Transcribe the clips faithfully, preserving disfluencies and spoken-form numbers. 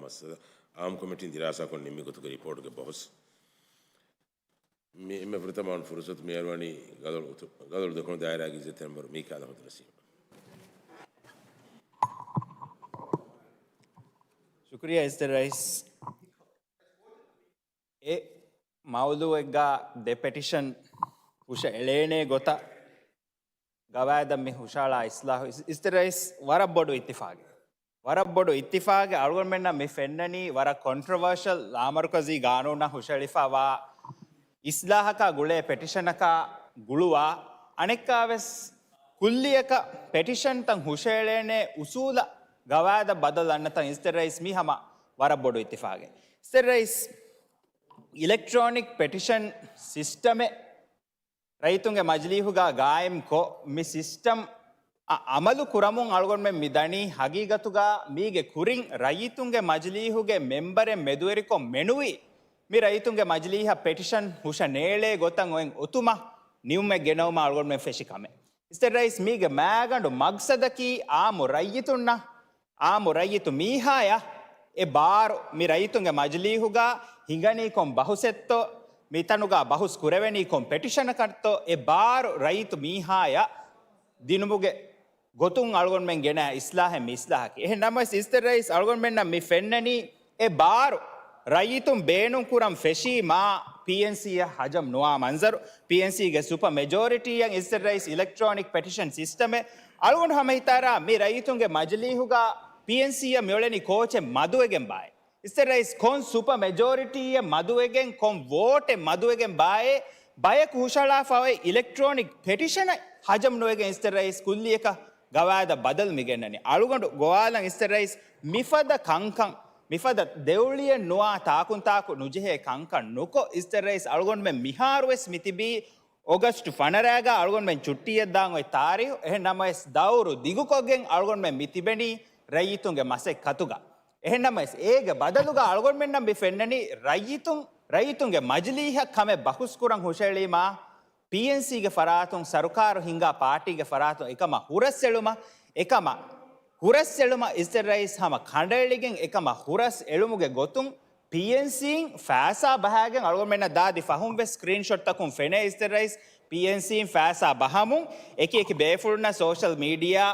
މައްސަލަ އާއްމު ކޮމިޓީން ދިރާސާކޮށް ނިންމި ގޮތުގެ ރިޕޯޓުގެ ބަހުސް. މި އެންމެ ފުރަތަމަ ފުރުސަތު މި އަރުވަނީ ގަދޮޅު އުތު-، ގަދޮޅު ދެކުނު ދާއިރާގެ އިއްޒަތްތެރި މެންބަރު މީކާލް އަޙްމަދު ނަސީމަށް. ޝުކުރިއްޔާ އިއްޒަތްތެރި ރައީސް. އެ މައުޟޫއެއްގަ ދެ ޕެޓިޝަން ހުށަ އެޅޭނޭ ގޮތަށް ގަވާއިދަށް މި ހުށައަޅާ އިސްލާހު އިސް-، އިއްޒަތްތެރި ރައީސް ވަރަށް ބޮޑު އިއްތިފާގެއް. ވަރަށް ބޮޑު އިއްތިފާގެއް. އަޅުގަނޑުމެންނަށް މި ފެންނަނީ ވަރަށް ކޮންޓްރޮވަރޝަލް ލާމަރުކަޒީ ގާނޫނަށް ހުށައެޅިފައިވާ އިސްލާހަކާ ގުޅޭ ޕެޓިޝަނަކާ ގުޅުވާ، އަނެއްކާވެސް ކުއްލިއަކަށް ޕެޓިޝަންތައް ހުށައެޅޭނޭ އުސޫލަށް ގަވާއިދަށް ބަދަލު އަންނަތަން އިއްޒަތްތެރި ރައީސް މީ ހަމަ ވަރަށް ބޮޑު އިއްތިފާގެއް. އިއްޒަތްތެރި ރައީސް، އިލެކްޓްރޯނިކް ޕެޓިޝަން ސިސްޓަމެއް ރައްޔިތުންގެ މަޖިލީހުގަ ގާއިމްކޮށް، މި ސިސްޓަމް އަށް އަމަލު ކުރަމުން އަޅުގަނޑުމެން މި ދަނީ ހަގީގަތުގަ މީގެ ކުރިން ރައްޔިތުންގެ މަޖިލީހުގެ މެންބަރެއް މެދުވެރިކޮށް މެނުވީ މި ރައްޔިތުންގެ މަޖިލީހަށް ޕެޓިޝަން ހުށަ ނޭޅޭ ގޮތަށް އޮތް އޮތުމަށް ނިމުމެއް ގެނައުމަށް އަޅުގަނޑުމެން ފެށި ކަމެއް. އިއްޒަތްތެރި ރައީސް، މީގެ މާގަނޑު މަގްސަދަކީ އާއްމު ރައްޔިތުންނަށް، އާއްމު ރައްޔިތު މީހާޔަށް އެ ބާރު މި ރައްޔިތުންގެ މަޖިލީހުގަ ހިނގަނީ ކޮން ބަހުސެއްތޯ، މިތަނުގަ ބަހުސް ކުރެވެނީ ކޮން ޕެޓިޝަނަކަށްތޯ، އެ ބާރު ރައްޔިތު މީހާޔަށް ދިނުމުގެ ގޮތުން އަޅުގަނޑުމެން ގެނައި އިސްލާހެއް މި އިސްލާހަކީ. އެހެން ނަމަވެސް އިއްޒަތްތެރި ރައީސް، އަޅުގަނޑުމެންނަށް މި ފެންނަނީ އެ ބާރު ރައްޔިތުން ބޭނުން ކުރަން ފެށީ މާ ޕީއެންސީއަށް ހަޖަމް ނުވާ މަންޒަރު. ޕީއެންސީގެ ސުޕަ މެޖޯރިޓީއަށް އިއްޒަތްތެރި ރައީސް އިލެކްޓްރޯނިކް ޕެޓިޝަން ސިސްޓަމެއް. އަޅުގަނޑު ހަމަ ހިތާރާ މި ރައްޔިތުންގެ މަޖިލީހުގަ ޕީއެންސީއަށް މިއުޅެނީ ކޯޗެއް މަދުވެގެން ބާއޭ. އިއްޒަތްތެރި ރައީސް، ކޮން ސުޕަ މެޖޯރިޓީއެއް މަދުވެގެން، ކޮން ވޯޓެއް މަދުވެގެން ބާއޭ، ބަޔަކު ހުށައަޅާފަ އޮތް އިލެކްޓްރޯނިކް ޕެޓިޝަނަށް ހަޖަމް ނުވެގެން އިއްޒަތްތެރި ރައީސް ކުއްލިއަކަށް ގަވާއިދަށް ބަދަލު މި ގެންނަނީ. އަޅުގަނޑު ގޮވާލަން އިއްޒަތްތެރި ރައީސް މިފަދަ ކަންކަން، މިފަދަ ދެއުޅިއެއް ނުވާ ތާކުންތާކު ނުޖެހޭ ކަންކަން ނުކޮށް، އިއްޒަތްތެރި ރައީސް އަޅުގަނޑުމެން މިހާރުވެސް މިތިބީ އޮގަސްޓް ފަނަރައިގަ އަޅުގަނޑުމެން ޗުއްޓީއަށް ދާން އޮތް ތާރީހު. އެހެން ނަމަވެސް ދައުރު ދިގުކޮށްގެން އަޅުގަނޑުމެން މި ތިބެނީ ރައްޔިތުންގެ މަސައްކަތުގަ. އެހެން ނަމަވެސް އޭގެ ބަދަލުގަ އަޅުގަނޑުމެންނަށް މި ފެންނަނީ ރައްޔިތުން، ރައްޔިތުންގެ މަޖިލީހަށް ކަމެއް ބަހުސްކުރަން ހުށައެޅީމާ، ޕީއެންސީގެ ފަރާތުން ސަރުކާރު ހިންގާ ޕާޓީގެ ފަރާތުން އެކަމަށް ހުރަސްއެޅުމަށް، އެކަމަށް ހުރަސްއެޅުމަށް އިއްޒަތްތެރި ރައީސް ހަމަ ކަނޑައެޅިގެން އެކަމަށް ހުރަސް އެޅުމުގެ ގޮތުން ޕީއެންސީން ފައިސާ ބަހައިގެން އަޅުގަނޑުމެންނަށް ދާދި ފަހުން ވެސް ސްކްރީންޝޮޓްތަކުން ފެނޭ އިއްޒަތްތެރި ރައީސް ޕީއެންސީން ފައިސާ ބަހަމުން އެކި އެކި ބޭފުޅުންނަށް ސޯޝަލް މީޑިއާ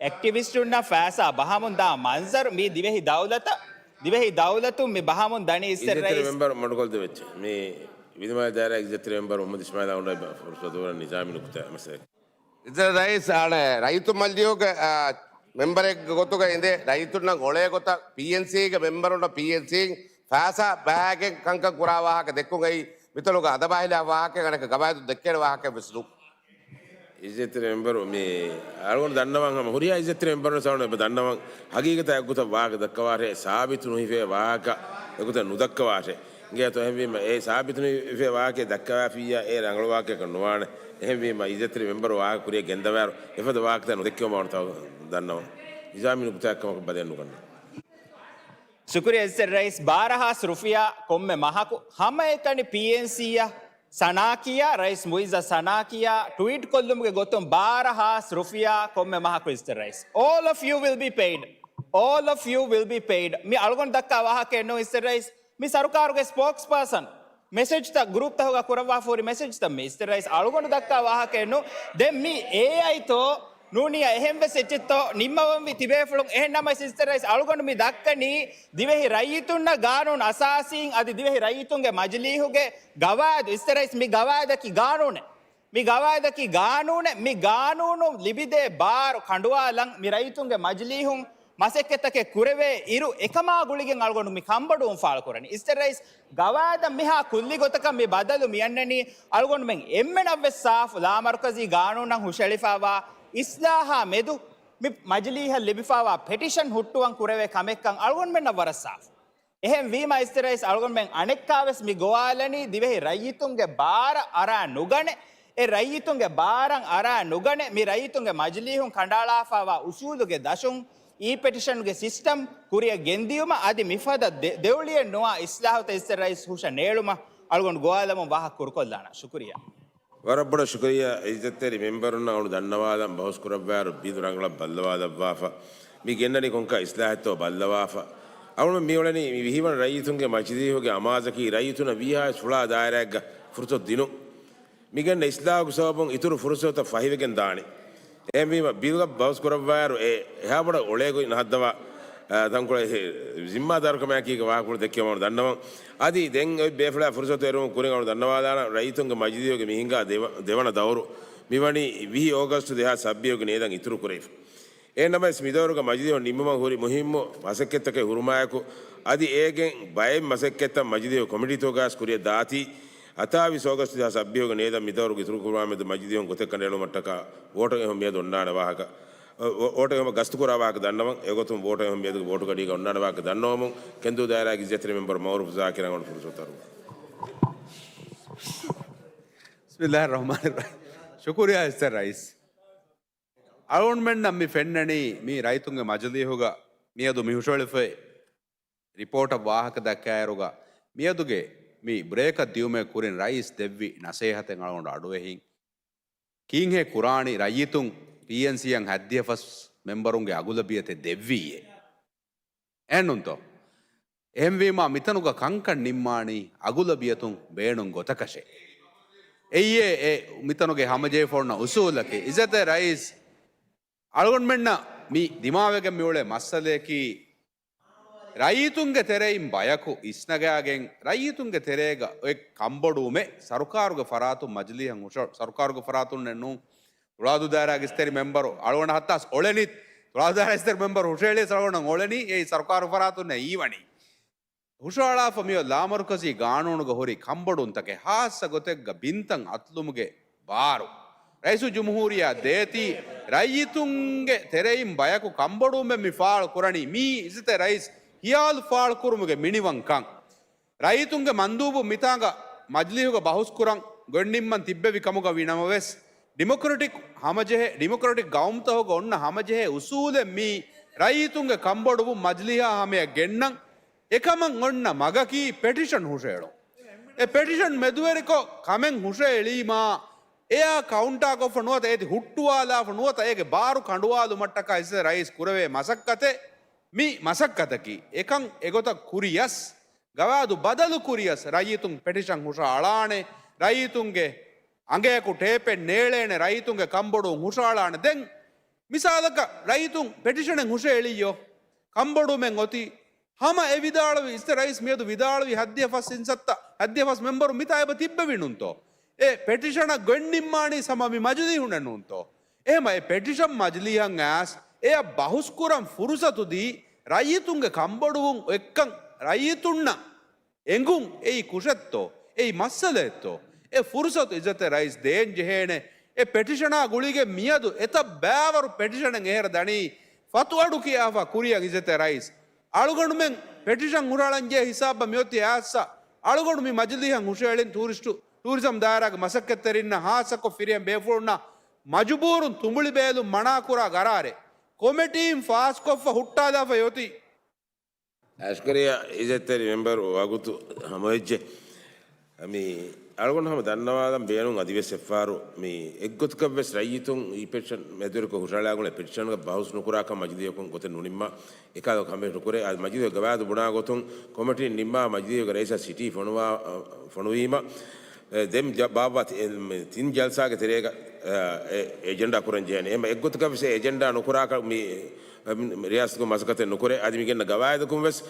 އެކްޓިވިސްޓުންނަށް ފައިސާ ބަހަމުން ދާ މަންޒަރު މީ ދިވެހި ދައުލަތަށް، ދިވެހި ދައުލަތުން މި ބަހަމުން ދަނީ އިއްޒަތްތެރި އިއްޒަތްތެރި ރައީސް. މެމްބަރު މަޑުކޮށްދެވެއްޖެ. މި ވިލިމާލެ ދާއިރާގެ އިއްޒަތްތެރި މެމްބަރު މުހައްމަދު އިސްމާއިލް އަޅުގަނޑު ފުރުސަތު ދެން ނިޒާމީ ނުކުތާ މަސައްކަތް. އިއްޒަތްތެރި ރައީސް އާނެ ރައްޔިތު މަޖިލީހުގެ، އާ، މެމްބަރެއްގެ ގޮތުގަ އިނދެ ރައްޔިތުންނަށް އުޅޭ ގޮތަށް ޕީއެންސީގެ މެމްބަރުންނަށް ޕީއެންސީން ފައިސާ ބަހައިގެން ކަންކަން ކުރާ ވާހަކަ ދެއްކުން އައި މިތަނުގަ އަދަބާހިލާ ވާހަކަ އަނެކަ ގަވާއިދު ދެއްކޭނެ ވާހަކަ ވެސް ނޫން. އިއްޒަތްތެރި މެމްބަރު މި އަޅުގަނޑު ދަންނަވަން ހަމަ ހުރިހާ އިއްޒަތްތެރި މެމްބަރުން ސަވަނު އެބަ ދަންނަވަން ހަގީގަތަށް އެއްގޮތަށް ވާހަކަ ދައްކަވާށޭ، ސާބިތު ނުހިފޭ ވާހަކަ އެގޮތަށް ނުދައްކަވާށޭ. އިނގޭތޯ އެހެންވީމަ އެ ސާބިތު ނުހިފޭ ވާހަކަ ދައްކަވާފިއްޔާ އެ ރަނގަޅު ވާހަކައަކަށް ނުވާނެ. އެހެންވީމަ އިއްޒަތްތެރި މެމްބަރު ވާހަކަ ކުރިއަށް ގެންދަވާއިރު އެފަދަ ވާހަކަތައް ނުދެއްކެވުމަށް ވަންތަ ދަންނަވަން. ނިޒާމީ ނުކުތާއެއްކަމަކަށް ބަލައެއް ނުގަންނަން. ޝުކުރިއްޔާ އިއްޒަތްތެރި ރައީސް. ބާރަ ހާސް ރުފިޔާ ކޮންމެ މަހަކު ހަމައެކަނި ޕީއެންސީއަށް ސަނާކީއާ، ރައީސް މުއިއްޒަށް ސަނާކީއާ ޓުވީޓް ކޮށްލުމުގެ ގޮތުން ބާރަ ހާސް ރުފިޔާ ކޮންމެ މަހަކު އިއްޒަތްތެރި ރައީސް. All of you will be paid. All of you will be paid. މި އަޅުގަނޑު ދައްކާ ވާހަކައެއް ނޫން އިއްޒަތްތެރި ރައީސް. މި ސަރުކާރުގެ ސްޕޯކްސް ޕާސަން މެސެޖްތައް ގްރޫޕްތަކުގަ ކުރައްވާފަ ހުރި މެސެޖްތައް މި އިއްޒަތްތެރި ރައީސް އަޅުގަނޑު ދައްކާ ވާހަކައެއް ނޫން. ދެން މި އޭއައިތޯ ނޫނިއްޔާ އެހެން ވެސް އެއްޗެއްތޯ ނިންމަވަންވީ ތިބޭފުޅުން. އެހެން ނަމަވެސް އިއްޒަތްތެރި ރައީސް އަޅުގަނޑު މި ދައްކަނީ ދިވެހި ރައްޔިތުންނަށް ގާނޫނު އަސާސީން އަދި ދިވެހި ރައްޔިތުންގެ މަޖިލީހުގެ ގަވާއިދު. އިއްޒަތްތެރި ރައީސް މި ގަވާއިދަކީ ގާނޫނެއް. މި ގަވާއިދަކީ ގާނޫނެއް. މި ގާނޫނު ލިބިދޭ ބާރު ކަނޑުވާލަން މި ރައްޔިތުންގެ މަޖިލީހުން މަސައްކަތްތަކެއް ކުރެވޭ އިރު އެކަމާ ގުޅިގެން އަޅުގަނޑު މި ކަންބޮޑުވުން ފާޅުކުރަނީ. އިއްޒަތްތެރި ރައީސް ގަވާއިދަށް މިހާ ކުއްލި ގޮތަކަށް މި ބަދަލު މިއަންނަނީ އަޅުގަނޑުމެން އެންމެނަށްވެސް ސާފު ލާމަރުކަޒީ ގާނޫނަށް ހުށައެޅިފައިވާ އިސްލާހާ މެދު މި މަޖިލީހަށް ލިބިފައިވާ ޕެޓިޝަން ހުއްޓުވަން ކުރެވޭ ކަމެއްކަން އަޅުގަނޑުމެންނަށް ވަރަށް ސާފު. އެހެން ވީމަ އިއްޒަތްތެރި ރައީސް އަޅުގަނޑުމެން އަނެއްކާވެސް މި ގޮވާލަނީ ދިވެހި ރައްޔިތުންގެ ބާރަށް އަރާ ނުގަނެ، އެ ރައްޔިތުންގެ ބާރަށް އަރާ ނުގަނެ، މި ރައްޔިތުންގެ މަޖިލީހުން ކަނޑައަޅާފައިވާ އުސޫލުގެ ދަށުން އީ ޕެޓިޝަނުގެ ސިސްޓަމް ކުރިއަށް ގެންދިޔުމަށް އަދި މިފަދަ ދެ-، ދެއުޅިއެއް ނުވާ އިސްލާހުތައް އިއްޒަތްތެރި ރައީސް ހުށަ ނޭޅުމަށް އަޅުގަނޑު ގޮވާލަމުން ވާހަކަ ކުރުކޮށްލާނަން. ޝުކުރިއްޔާ. ވަރަށް ބޮޑަށް ޝުކުރިއްޔާ އިއްޒަތްތެރި މެމްބަރުންނަށް. އަޅުގަނޑު ދަންނަވާލަން ބަހުސް ކުރައްވާއިރު ބިނދު ރަނގަޅަށް ބައްލަވާލައްވާފަ. މި ގެންނަނީ ކޮންކަހަލަ އިސްލާހެއްތޯ ބައްލަވާފަ. އަޅުގަނޑު މިއުޅެނީ މި ވިހިވަނަ ރައްޔިތުންގެ މަޖިލީހުގެ އަމާޒަކީ ރައްޔިތުންނަށް ވީހާވެސް ފުޅާ ދާއިރާއެއްގަ ފުރުސަތު ދިނުން. މިގެންނަ އިސްލާހުގެ ސަބަބުން އިތުރު ފުރުސަތުތައް ފަހިވެގެން ދާނެ. އެހެންވީމަ، ބިލްގަ ބަހުސް ކުރައްވާއިރު އެ އެހާ ބޮޑަށް އޮޅޭ ގޮތް ނަހައްދަވާ، އާ، ތަންކޮޅެއް ޒިންމާދާރުކަމާއެކީގެ ވާހަކަފުޅު ދެއްކެވުމަށް ދަންނަވަން. އަދި ދެން އޮތް ބޭފުޅާ ފުރުސަތު އެރުމުން ކުރިން އަޅު ދަންނަވާލާނަން ރައްޔިތުންގެ މަޖިލީހުގެ މި ހިނގާ ދެވަ-، ދެވަނަ ދައުރު މިވަނީ ވިހި އޯގަސްޓު ދެހާސް ސައްބީހުގެ ނޭދަން އިތުރު ކުރެވިފަ. އެހެންނަމަވެސް، މިދައުރުގަ މަޖިލީހުން ނިންމުމަށް ހުރި މުހިއްމު މަސައްކަތްތަކެއް ހުރުމާއެކު، އަދި އޭގެން ބައެއް މަސައްކަތްތައް މަޖިލީހު ކޮމިޓީތަކުގައިވެސް ކުރިއަށް ދާތީ، އަތާވީސް އޯގަސްޓު ދެހާސް ސައްބީހުގެ ނޭދަން މިދައުރުގެ އިތުރުކުރުމާމެދު މަޖިލީހުން ގޮތެއް ކަނޑައެޅުމަށްޓަކާ ވޯޓު އެހުން މިއަދު އޮންނާނެ ވާހަކަ، އޮ-، ވޯޓު އެހުމަށް ގަސްތުކުރާ ވާހަކަ ދަންނަވަން. އެގޮތުން ވޯޓު އެހުން މިއަދުގެ ވޯޓު ގަޑީގަ އޮންނާނެ ވާހަކަ ދަންނަވަމުން، ކެންދޫ ދާއިރާގެ އިއްޒަތްތެރި މެމްބަރު މައުރޫފް ޒާކިރަށް އަޅުގަނޑު ފުރުސަތު އަރުވަން. ބިސްމިއްލާހި ރަޙްމާނި ރަޙީމް. ޝުކުރިއްޔާ އިއްޒަތްތެރި ރައީސް. އަޅުގަނޑުމެންނަށް މި ފެންނަނީ މި ރައްޔިތުންގެ މަޖިލީހުގަ މިއަދު މި ހުށައެޅިފައި ރިޕޯޓަށް ވާހަކަ ދައްކާއިރުގަ، މިއަދުގެ މި ބްރޭކަށް ދިޔުމެއް ކުރިން ރައީސް ދެއްވި ނަސޭހަތެއް އަޅުގަނޑު އަޑުއެހިން. ކީއްހޭ ކުރާނީ؟ ރައްޔިތުން ޕީއެންސީއަށް ހައްދިހަފަސް މެމްބަރުންގެ އަގުލަބިޔަތެއް ދެއްވީއޭ. އެހެންނޫންތޯ؟ އެހެންވީމާ، މިތަނުގަ ކަންކަން ނިންމާނީ އަގުލަބިޔަތުން ބޭނުން ގޮތަކަށޭ. އެއީއޭ އެ މިތަނުގެ ހަމަޖެހިފަ އޮންނަ އުސޫލަކީ. އިއްޒަތްތެރި ރައީސް، އަޅުގަނޑުމެންނަށް މި ދިމާވެގެން މިއުޅޭ މައްސަލަޔަކީ، ރައްޔިތުންގެ ތެރެއިން ބަޔަކު އިސްނަގާގެން، ރައްޔިތުންގެ ތެރޭގަ އޮތް ކަންބޮޑުވުމެއް ސަރުކާރުގެ ފަރާތުން މަޖިލީހަށް ހުށަ-، ސަރުކާރުގެ ފަރާތުންނެއް ނޫން، ތުޅާދޫ ދާއިރާގެ އިއްޒަތްތެރި މެމްބަރު އަޅުގަނޑަށް ހައްދާސް އޮޅެނީ، ތުޅާދޫ ދާއިރާ އިއްޒަތްތެރި މެމްބަރު ހުށައެޅިޔަސް އަޅުގަނޑަށް އޮޅެނީ، އެއީ ސަރުކާރު ފަރާތުންނޭ އީވަނީ. ހުށައަޅާފަ މިއޮތް ލާމަރުކަޒީ ގާނޫނުގަ ހުރި ކަންބޮޑުވުންތަކެއް، ހާއްސަ ގޮތެއްގަ ބިންތައް އަތުލުމުގެ ބާރު ރައީސުލްޖުމްހޫރިއްޔާ ދޭތީ، ރައްޔިތުންގެ ތެރެއިން ބަޔަކު ކަންބޮޑުވުމެއް މި ފާޅު ކުރަނީ. މީ އިއްޒަތްތެރި ރައީސް ހިޔާލު ފާޅު ކުރުމުގެ މިނިވަންކަން. ރައްޔިތުންގެ މަންދޫބު މިތާނގަ މަޖިލީހުގަ ބަހުސް ކުރަން ގޮތްނިންމަން ތިއްބެވި ކަމުގަ ވީ ނަމަވެސް، ޑިމޮކްރެޓިކް ހަމަޖެހޭ، ޑިމޮކްރެޓިކް ގައުމުތަކުގަ އޮންނަ ހަމަޖެހޭ އުސޫލެއް މީ ރައްޔިތުންގެ ކަންބޮޑުވުން މަޖިލީހާ ހަމަޔަށް ގެންނަން. އެކަމަށް އޮންނަ މަގަކީ ޕެޓިޝަން ހުށައެޅުން. އެ ޕެޓިޝަން މެދުވެރިކޮށް ކަމެއް ހުށައެޅީމާ، އެއާ ކައުންޓާކޮށްފަ ނުވަތަ އޭތި ހުއްޓުވާލާފަ ނުވަތަ އޭގެ ބާރު ކަނޑުވާލުމަށްޓަކާ އިއްޒަތްތެރި ރައީސް ކުރެވޭ މަސައްކަތެއް މި މަސައްކަތަކީ. އެކަން އެގޮތަށް ކުރިޔަސް، ގަވާއިދު ބަދަލު ކުރިޔަސް، ރައްޔިތުން ޕެޓިޝަން ހުށައަޅާނެ، ރައްޔިތުންގެ އަނގަޔަކު ޓޭޕެއް ނޭޅޭނެ، ރައްޔިތުންގެ ކަންބޮޑުވުން ހުށައަޅާނެ. ދެން މިސާލަކަށް ރައްޔިތުން ޕެޓިޝަނެއް ހުށައެޅިއްޔޯ، ކަންބޮޑުވުމެއް އޮތީ، ހަމަ އެ ވިދާޅުވި، އިއްޒަތްތެރި ރައީސް މިއަދު ވިދާޅުވި ހައްދިހަފަސް ސިންސައްތަ، ހައްދިހަފަސް މެމްބަރު މިތާ އެބަ ތިއްބެވި ނޫންތޯ؟ އެ ޕެޓިޝަނަށް ގޮތް ނިންމާނީ ހަމަ މި މަޖިލީހުންނެއް ނޫންތޯ؟ އެހެމަ އެ ޕެޓިޝަން މަޖިލީހަށް އައިސް އެއަށް ބަހުސްކުރަން ފުރުސަތު ދީ، ރައްޔިތުންގެ ކަންބޮޑުވުން އޮތްކަން ރައްޔިތުންނަށް އެނގުން އެއީ ކުށެއްތޯ؟ އެއީ މައްސަލައެއްތޯ؟ އެ ފުރުސަތު އިއްޒަތްތެރި ރައީސް ދޭން ޖެހޭނެ. އެ ޕެޓިޝަނާ ގުޅިގެން މިއަދު އެތައް ބައިވަރު ޕެޓިޝަނެއް އެހެރަ ދަނީ ފަތު އަޑު ކިޔާފަ ކުރިއަށް އިއްޒަތްތެރި ރައީސް. އަޅުގަނޑުމެން ޕެޓިޝަން ހުށައަޅަންޖެހޭ ހިސާބަށް މިއޮތީ އާއްސަ. އަޅުގަނޑު މި މަޖިލީހަށް ހުށައެޅިން ޓޫރިސްޓު، ޓޫރިޒަމް ދާއިރާގެ މަސައްކަތްތެރިންނަށް ހާއްސަކޮށް ފިރިހެން ބޭފުޅުންނަށް މަޖުބޫރުން ތުނބުޅި ބޭލުން މަނާކުރާ ގަރާރެއް ކޮމިޓީން ފާސްކޮށްފަ ހުއްޓާލާފަ އޮތީ. އަސްކަރިއްޔާ އިއްޒަތްތެރި މެމްބަރު ވަގުތު ހަމަވެއްޖެ. މި އަޅުގަނޑު ހަމަ ދަންނަވާލަން ބޭނުން އަދިވެސް އެއްފަހަރު މި އެއްގޮތަކަށްވެސް ރައްޔިތުން އީ ޕެޓިޝަން މެދުވެރިކޮށް ހުށައަޅާ ގުޅޭ ޕެޓިޝަންގަ ބަހުސް ނުކުރާކަށް މަޖިލީހަކުން ގޮތެއް ނުނިންމާ އެކަހަލަ ކަމެއް ނުކުރޭ. އަދި މަޖިލީހު ގަވާއިދު ބުނާ ގޮތުން ކޮމިޓީން ނިންމާ މަޖިލީހުގެ ރައީސާ ސިޓީ ފޮނުވާ، ފޮނުވީމަ، އެ، ދެން ޖަ-، ބާއްވާ ތި-، އެ، މި ތިން ޖަލްސާގެ ތެރޭގަ، އެ، އެ، އެޖެންޑާ ކުރަން ޖެހޭނެ. އެހެން އެއްގޮތަކަށް ވެސް އެ އެޖެންޑާ ނުކުރާކަށް މި، އެ، މި ރިޔާސަތުގެ މަސައްކަތެއް ނުކުރޭ. އަދި މި ގެންނަ ގަވާއިދަކުން ވެސް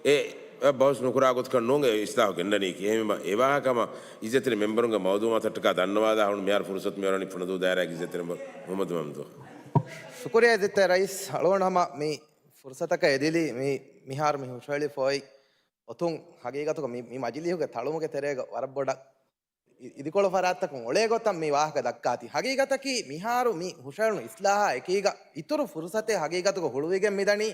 އެ، އެ ބަހުސް ނުކުރާ ގޮތަކަށް ނޫން އެ އިސްލާހު ގެންނަނީކީ. އެހެންވީމަ އެ ވާހަކަ ހަމަ އިއްޒަތްތެރި މެމްބަރުންގެ މައުލޫމާތަށްޓަކާ ދަންނަވާލާ ހުން މިހާރު ފުރުސަތު މިއޮންނަނީ ފުނަދޫ ދާއިރާގެ އިއްޒަތްތެރި މެމްބަރު މުހައްމަދު މަމްދޫ. ޝުކުރިއްޔާ އިއްޒަތްތެރި ރައީސް، އަޅުގަނޑު ހަމަ މި ފުރުސަތަކަށް އެދިލީ މި، މިހާރު މި ހުށައެޅިފައި އޮތުން ހަގީގަތުގަ މި، މި މަޖިލީހުގެ ތަޅުމުގެ ތެރޭގަ ވަރަށް ބޮޑަށް އި-، އިދިކޮޅު ފަރާތްތަކުން އޮޅޭ ގޮތަށް މި ވާހަކަ ދައްކާތީ. ހަގީގަތަކީ މިހާރު މި ހުށައެޅުނު އިސްލާހާ އެކީގަ އިތުރު ފުރުސަތެއް ހަގީގަތުގަ ހުޅުވިގެން މިދަނީ.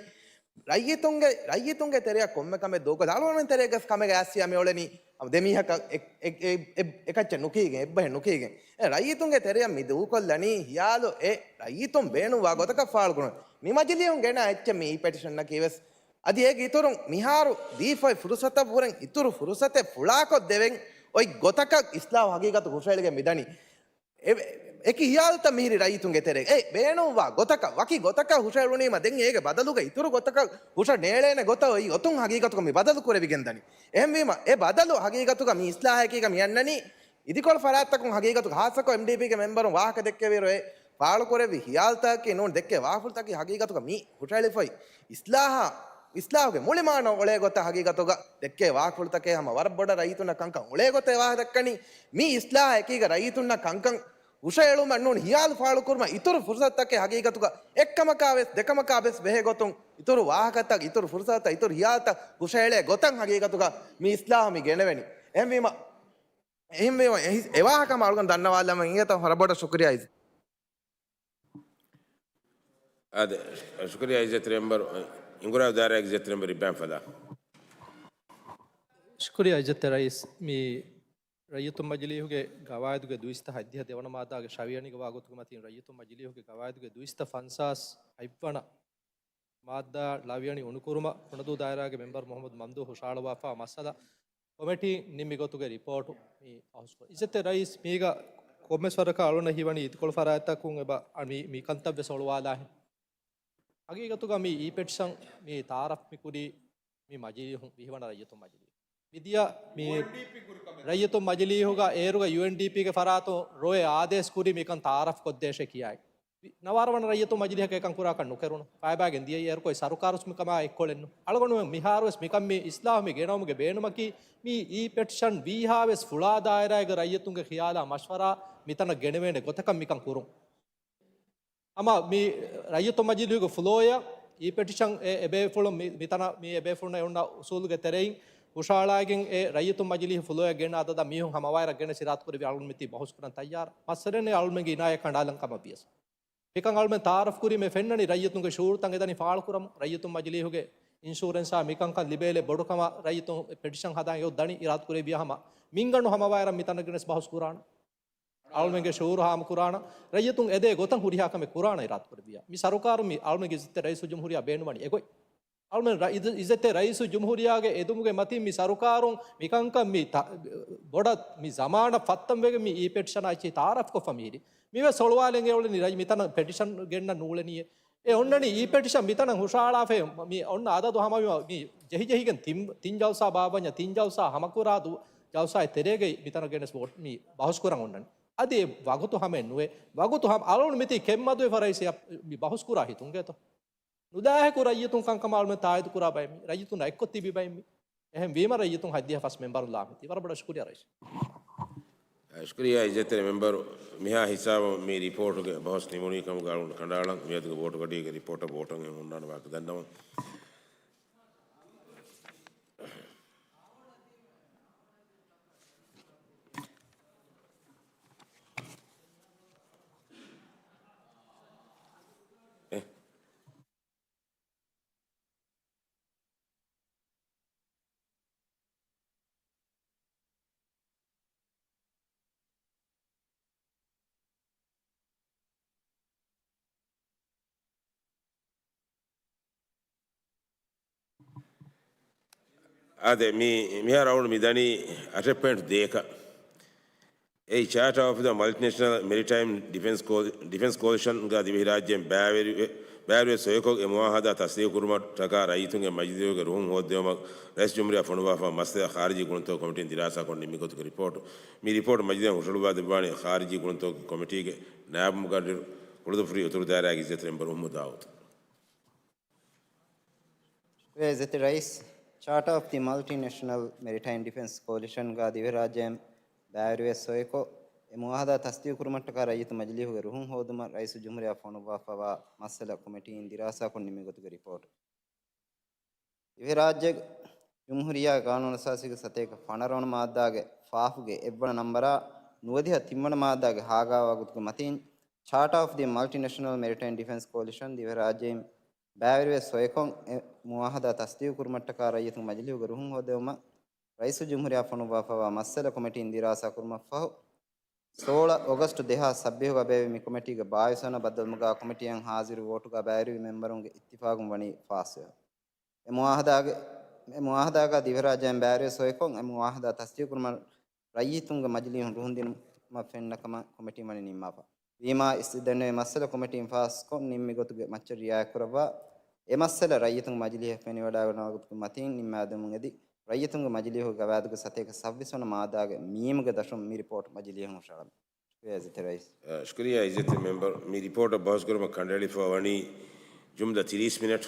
ރައްޔިތުންގެ، ރައްޔިތުންގެ ތެރެއަށް ކޮންމެ ކަމެއް ދޫކޮށް، އަޅުގަނޑުމެން ތެރޭގަސް ކަމެއް އައިސްޔާ މިއުޅެނީ ދެމީހަކަށް އެ-، އެ-، އެ-، އެ-، އެކައްޗެއް ނުކީގެން، އެއްބަހެއް ނުކީގެން. އެ ރައްޔިތުންގެ ތެރެއަށް މި ދޫކޮށްލަނީ ހިޔާލު އެ ރައްޔިތުން ބޭނުންވާ ގޮތަކަށް ފާޅުކުރުން. މި މަޖިލީހުން ގެނަ އެއްޗެއް މި އީ ޕެޓިޝަނަކީ ވެސް. އަދި އޭގެ އިތުރުން މިހާރު ދީފައި ފުރުސަތަށްވުރެން އިތުރު ފުރުސަތެއް ފުޅާކޮށްދެވެން އޮތް ގޮތަކަށް އިސްލާހު ހަގީގަތު ހުށައެޅިގެން މިދަނީ. އެ-، އެކި ހިޔާލުތައް މިހިރި ރައްޔިތުންގެ ތެރޭ. އެ ބޭނުންވާ ގޮތަކަށް، ވަކި ގޮތަކަށް ހުށައެޅުނީމަ، ދެން އޭގެ ބަދަލުގަ އިތުރު ގޮތަކަށް ހުށަ ނޭޅޭނެ ގޮތަށް އޮތް ގޮތުން ހަގީގަތުގަ މި ބަދަލު ކުރެވިގެންދަނީ. އެހެންވީމަ، އެ ބަދަލު ހަގީގަތުގަ މި އިސްލާހަކީގަ މި އަންނަނީ އިދިކޮޅު ފަރާތްތަކުން ހަގީގަތުގަ ހާއްސަކޮށް އެމްޑީޕީގެ މެމްބަރުން ވާހަކަ ދެއްކެވިއިރު އެ ފާޅުކުރެއްވި ހިޔާލުތަކަކީ ނޫން ދެއްކޭ ވާހަކަފުޅުތަކީ ހަގީގަތުގަ މި ހުށައެޅިފައި އިސްލާހާ، އިސްލާހުގެ މުޅި މާނަ އޮޅޭ ގޮތަށް ހަގީގަތުގަ ދެއްކޭ ވާހަކަފުޅުތަކޭ. ހަމަ ވަރަށް ބޮޑަށް ރައްޔިތުންނަށް ކަންކަން އުޅޭ ގޮތެއް ވާހަކަ ދައްކަނީ. މި އިސްލާހަކީގަ ރައްޔިތުންނަށް ކަންކަން ހުށައެޅުމަށް ނޫން ހިޔާލު ފާޅުކުރުމަށް އިތުރު ފުރުސަތުތަކެއް ހަގީގަތުގަ އެއްކަމަކާވެސް ދެކަމަކާވެސް ބެހޭ ގޮތުން އިތުރު ވާހަކަތައް، އިތުރު ފުރުސަތުތައް، އިތުރު ހިޔާލުތައް ހުށައެޅޭ ގޮތަށް ހަގީގަތުގަ މި އިސްލާހު މި ގެނެވެނީ. އެހެންވީމަ، އެހެންވީމަ، އެ ހި-، އެވާހަކަ މަ އަޅުގަނޑު ދަންނަވާލަމުން އިނގޭތޯ. ވަރަށް ބޮޑަށް ޝުކުރިއްޔާ އިޒް. އާދެ، ޝުކުރިއްޔާ އިއްޒަތްތެރި މެމްބަރު، އިނގުރާ ދާއިރާގެ އިއްޒަތްތެރި މެމްބަރު އިބްރާހިމް ފަލާ. ޝުކުރިއްޔާ އިއްޒަތްތެރި ރައީސް، މި ރައްޔިތުން މަޖިލީހުގެ ގަވާއިދުގެ ދުއިސައްތަ ހަތްދިހަ ދެވަނަ މާއްދާގެ ށަވިޔަނިގަ ވާ ގޮތުގެ މަތިން ރައްޔިތުން މަޖިލީހުގެ ގަވާއިދުގެ ދުއިސައްތަ ފަންސާސް ހަތްވަނަ މާއްދާ ޅަވިޔަނި އުނުކުރުމަށް ކުނަދޫ ދާއިރާގެ މެމްބަރު މުހައްމަދު މަމްދޫ ހުށަހަޅުއްވާފަ މައްސަލަ ކޮމިޓީން ނިންމި ގޮތުގެ ރިޕޯޓު މި އަހުސްކޮށް. އިއްޒަތްތެރި ރައީސް، މީގަ ކޮންމެސް ވަރަކަށް އަޅުންނަށް ހީވަނީ އިދިކޮޅު ފަރާތްތަކުން އެބަ މި، މި ކަންތައް ވެސް އޮޅުވާލާހެން. ހަގީގަތުގަ މި އީ ޕެޓިޝަން މި ތައާރަފް މި ކުރީ މި މަޖިލީހުން ވިހިވަނަ ރައްޔިތުން މަޖިލީހުން. މިދިޔަ މި ރައްޔިތުން މަޖިލީހުގަ އޭރުގަ ޔޫއެންޑީޕީގެ ފަރާތުން ރޮއެ އާދޭސް ކުރީ މިކަން ތައާރަފް ކޮށްދޭށޭ ކިޔާއި. ނަވާރަވަނަ ރައްޔިތުން މަޖިލީހަކަށް އެކަން ކުރާކަށް ނުކެރުނު. ފައިބާގެން ދިޔައީ އޭރު ކޮއި ސަރުކާރުސް މިކަމާ އެއްކޮޅެއްނު. އަޅުގަނޑުމެން މިހާރުވެސް މިކަން މި އިސްލާހު މި ގެނައުމުގެ ބޭނުމަކީ މި އީ ޕެޓިޝަން ވީހާވެސް ފުޅާ ދާއިރާގެ ރައްޔިތުންގެ ޚިޔާލާ މަޝްވަރާ މިތަނަށް ގެނެވޭނެ ގޮތަކަށް މިކަން ކުރުން. ހަމަ މި ރައްޔިތު މަޖިލީހުގެ ފުލޯއަށް އީ ޕެޓިޝަން އެ އެބޭފުޅުން މި، މިތަނަށް މި އެބޭފުޅުންނަށް އޮންނަ އުސޫލުގެ ތެރެއިން ހުށަހަޅާގެން އެ ރައްޔިތު މަޖިލީހު ފުލޯއަށް ގެންނަ އަދަދަށް މީހުން ހަމަވާއިރަށް ގެނެސް އިރާދަކުރެއްވި އަޅުން މިތީ ބަހުސްކުރަން ތައްޔާރަށް. މައްސަލައެއް ނެތް އަޅުމެންގެ އިނާޔަތް ކަނޑާލަން ކަމަށް ވިޔަސް. މިކަން އަޅުމެން ތައާރަފް ކުރީމޭ ފެންނަނީ ރައްޔިތުންގެ ޝުއޫރުތައް އެދަނީ ފާޅުކުރަމުން. ރައްޔިތުން މަޖިލީހުގެ އިންޝުއަރެންސާ މިކަންކަން ލިބޭލެއް ބޮޑުކަމަށް ރައްޔިތުން ޕެޓިޝަން ހަދާން އެއޮށް ދަނީ އިރާދަކުރެއްވިޔާ ހަމަ މިންގަނޑު ހަމަވާއިރަށް މިތަނަށް ގެނެސް ބަހުސް ކުރާނަން. އަޅުމެންގެ ޝުއޫރު ހާމަކުރާނަ، ރައްޔިތުން އެދޭ ގޮތަށް ހުރިހާ ކަމެއް ކުރާނަ އިރާދަކުރެއްވިޔާ. މި ސަރުކާރު މި އަޅުމެންގެ އިއްޒަތްތެރި ރައީސުލް ޖުމްހޫރިއްޔާ ބޭނުންވަނީ އެގޮތް. އަޅުމެން ރަ-، އިއްޒަ-، އިއްޒަތްތެރި ރައީސުލް ޖުމްހޫރިއްޔާގެ އެދުމުގެ މަތިން މި ސަރުކާރުން މިކަންކަން މި ތަ-، ބޮޑަށް މި ޒަމާނަށް ފައްތަންވެގެން މި އީ ޕެޓިޝަނާ އެއްޗެހި ތައާރަފްކޮށްފަ މިހިރީ. މިވެސް އޮޅުވާލެން އެ އުޅެނީ ރައްޔި-، މިތަނަށް ޕެޓިޝަން ގެންނަން ނޫޅެނީއޭ. އެ އޮންނަނީ އީ ޕެޓިޝަން މިތަނަށް ހުށަހަޅާފައި މި އޮންނަ އަދަދު ހަމަވީމަ މި ޖެހިޖެހިގެން ތިން، ތިން ޖަލްސާ ބާއްވަންޏާ ތިން ޖަލްސާ ހަމަކުރާ ދު-، ޖަލްސާއެއް ތެރޭގައި މިތަނަށް ގެނެސް ވޯޓް މި ބަހުސްކުރަން އޮންނަނީ. އަދި އެ ވަގުތު ހަމައެއް ނުވޭ. ވަގުތު ހަމަ އަޅުން މިތީ ކެތްމަދުވެފަ ރައީސް އެއަށް މި ބަހުސްކުރާ ހިތުންގޭތޯ. ނުލާހިކު ރައްޔިތުން ކަންކަމަށް އަޅުމެން ތާއީދު ކުރާ ބައެއް މި. ރައްޔިތުންނާ އެއްކޮށް ތިބި ބައެއް މި. އެހެން ވީމަ ރައްޔިތުން ހަތްދިހަ ފަސް މެމްބަރުން ލާމެތި. ވަރަށް ބޮޑަށް ޝުކުރިއްޔާ ރައީސް. ޝުކުރިއްޔާ އިއްޒަތްތެރި މެމްބަރު، މިހާ ހިސާބަށް މި ރިޕޯޓުގެ ބަހުސް ނިމުނީ ކަމުގަ އަޅުގަނޑު ކަނޑައަޅަން. މިއަދުގެ ވޯޓުގަޑީގެ ރިޕޯޓަށް ވޯޓުން އެ ހުންނާނެ ވާހަކަ ދަންނަވަން. އާދެ، މި، މިހާރު އަޅުން މި ދަނީ އަށެއް ޕޮއިންޓް ދޭކަށް. އެއީ ޗާޓާ އޮފް ދަ މަލްޓިނޭޝަނަލް މެރިޓައިމް ޑިފެންސް ކޯ-، ޑިފެންސް ކޯލިޝަންގަ ދިވެހިރާއްޖޭން ބައިވެރިވެ-، ބައިވެރިވެ ސޮއިކޮށް އެ މުއާހަދާ ތަސްދީގު ކުރުމަށްޓަކާ ރައްޔިތުންގެ މަޖިލީހުގެ ރުހުން ހޯއްދެވުމަށް ރައީސް ޖުމްހޫރިއްޔާ ފޮނުއްވާފަ މައްސަލަ ޚާރިޖީ ގުޅުންތަކުގެ ކޮމިޓީން ދިރާސާކޮށް ނިންމި ގޮތުގެ ރިޕޯޓު. މި ރިޕޯޓު މަޖިލީހަށް ހުށަހަޅުއްވާ ދެއްވާނީ ޚާރިޖީ ގުޅުންތަކުގެ ކޮމިޓީގެ ނާއިބު މުގައްރިރު ކުޅުދުއުފުރީ އުތުރު ދާއިރާގެ އިއްޒަތްތެރި މެމްބަރު އުހުމު ދާއޫދު. ޝުކުރިއްޔާ އިއްޒަތްތެރި ރައީސް. ޗާޓާ އޮފް ދި މަލްޓިނޭޝަނަލް މެރިޓައިމް ޑިފެންސް ކޯލިޝަންގަ ދިވެހިރާއްޖޭން ބައިވެރިވެ ސޮއިކޮށް، އެ މުއާހަދާ ތަސްދީގު ކުރުމަށްޓަކާ ރައްޔިތު މަޖިލީހުގެ ރުހުން ހޯދުމަށް ރައީސުލްޖުމްހޫރިއްޔާ ފޮނުއްވާފައިވާ މައްސަލަ ކޮމިޓީން ދިރާސާކޮށް ނިންމި ގޮތުގެ ރިޕޯޓު. ދިވެހިރާއްޖޭގެ ޖުމްހޫރިއްޔާގެ ގާނޫނު އަސާސީގެ ސަތޭކަ ފަނަރަ ވަނަ މާއްދާގެ ފާފުގެ އެއްވަނަ ނަންބަރާ ނުވަދިހަ ތިންވަނަ މާއްދާގެ ހާގާވާ ގޮތުގެ މަތީން، ޗާޓާ އޮފް ދި މަލްޓިނޭޝަނަލް މެރިޓައިމް ޑިފެންސް ކޯލިޝަން ދިވެހިރާއްޖެއިން ބައިވެރިވެ ސޮއިކޮށް، އެ މުއާހަދާ ތަސްދީގު ކުރުމަށްޓަކާ ރައްޔިތު މަޖިލީހުގެ ރުހުން ހޯދެވުމަށް ރައީސުލްޖުމްހޫރިއްޔާ ފޮނުއްވާފައިވާ މައްސަލަ ކޮމިޓީން ދިރާސާ ކުރުމަށްފަހު، ސޯޅަ އޮގަސްޓު ދެހާސް ސައްބީހުގަ ބޭއްވި މި ކޮމިޓީގެ ބާވީސް ވަނަ ބައްދަލުމުގަ ކޮމިޓީއަށް ހާޒިރު ވޯޓުގަ ބައިވެރިވި މެމްބަރުންގެ އިއްތިފާގުން ވަނީ ފާސްވެފަ. އެ މުއާހަދާގެ، އެ މުއާހަދާގަ ދިވެހިރާއްޖޭން ބައިވެރިވެ ސޮއިކޮށް، އެ މުއާހަދާ ތަސްދީގު ކުރުމަށް ރައްޔިތުންގެ މަޖިލީހުން ރުހުން ދިނުމަށް ފެންނަ ކަމަށް ކޮމިޓީ ވަނީ ނިންމާފަ. ވީމާ، އިސް ދެންނެވި މައްސަލަ ކޮމިޓީން ފާސްކޮށް ނިންމި ގޮތުގެ މައްޗަށް ރިއާޔަތް ކުރައްވާ، އެ މައްސަލަ ރައްޔިތުންގެ މަޖިލީހަށް ފެނިވަޑައިގަންނަވާ ގޮތުގެ މަތީން ނިންމާދެމުން އެދި، ރައްޔިތުންގެ މަޖިލީހުގެ ގަވާއިދުގެ ސަތޭކަ ސައްބީސް ވަނަ މާއްދާގެ މީމުގެ ދަށުން މި ރިޕޯޓް މަޖިލީހަށް ހުށަހަޅަން. ޝުކުރިއްޔާ އިއްޒަތްތެރި މެމްބަރު. މި ރިޕޯޓަށް ބަހުސްކުރުމަށް ކަނޑައެޅިފަ ވަނީ ޖުމްލަ ތިރީސް މިނެޓް.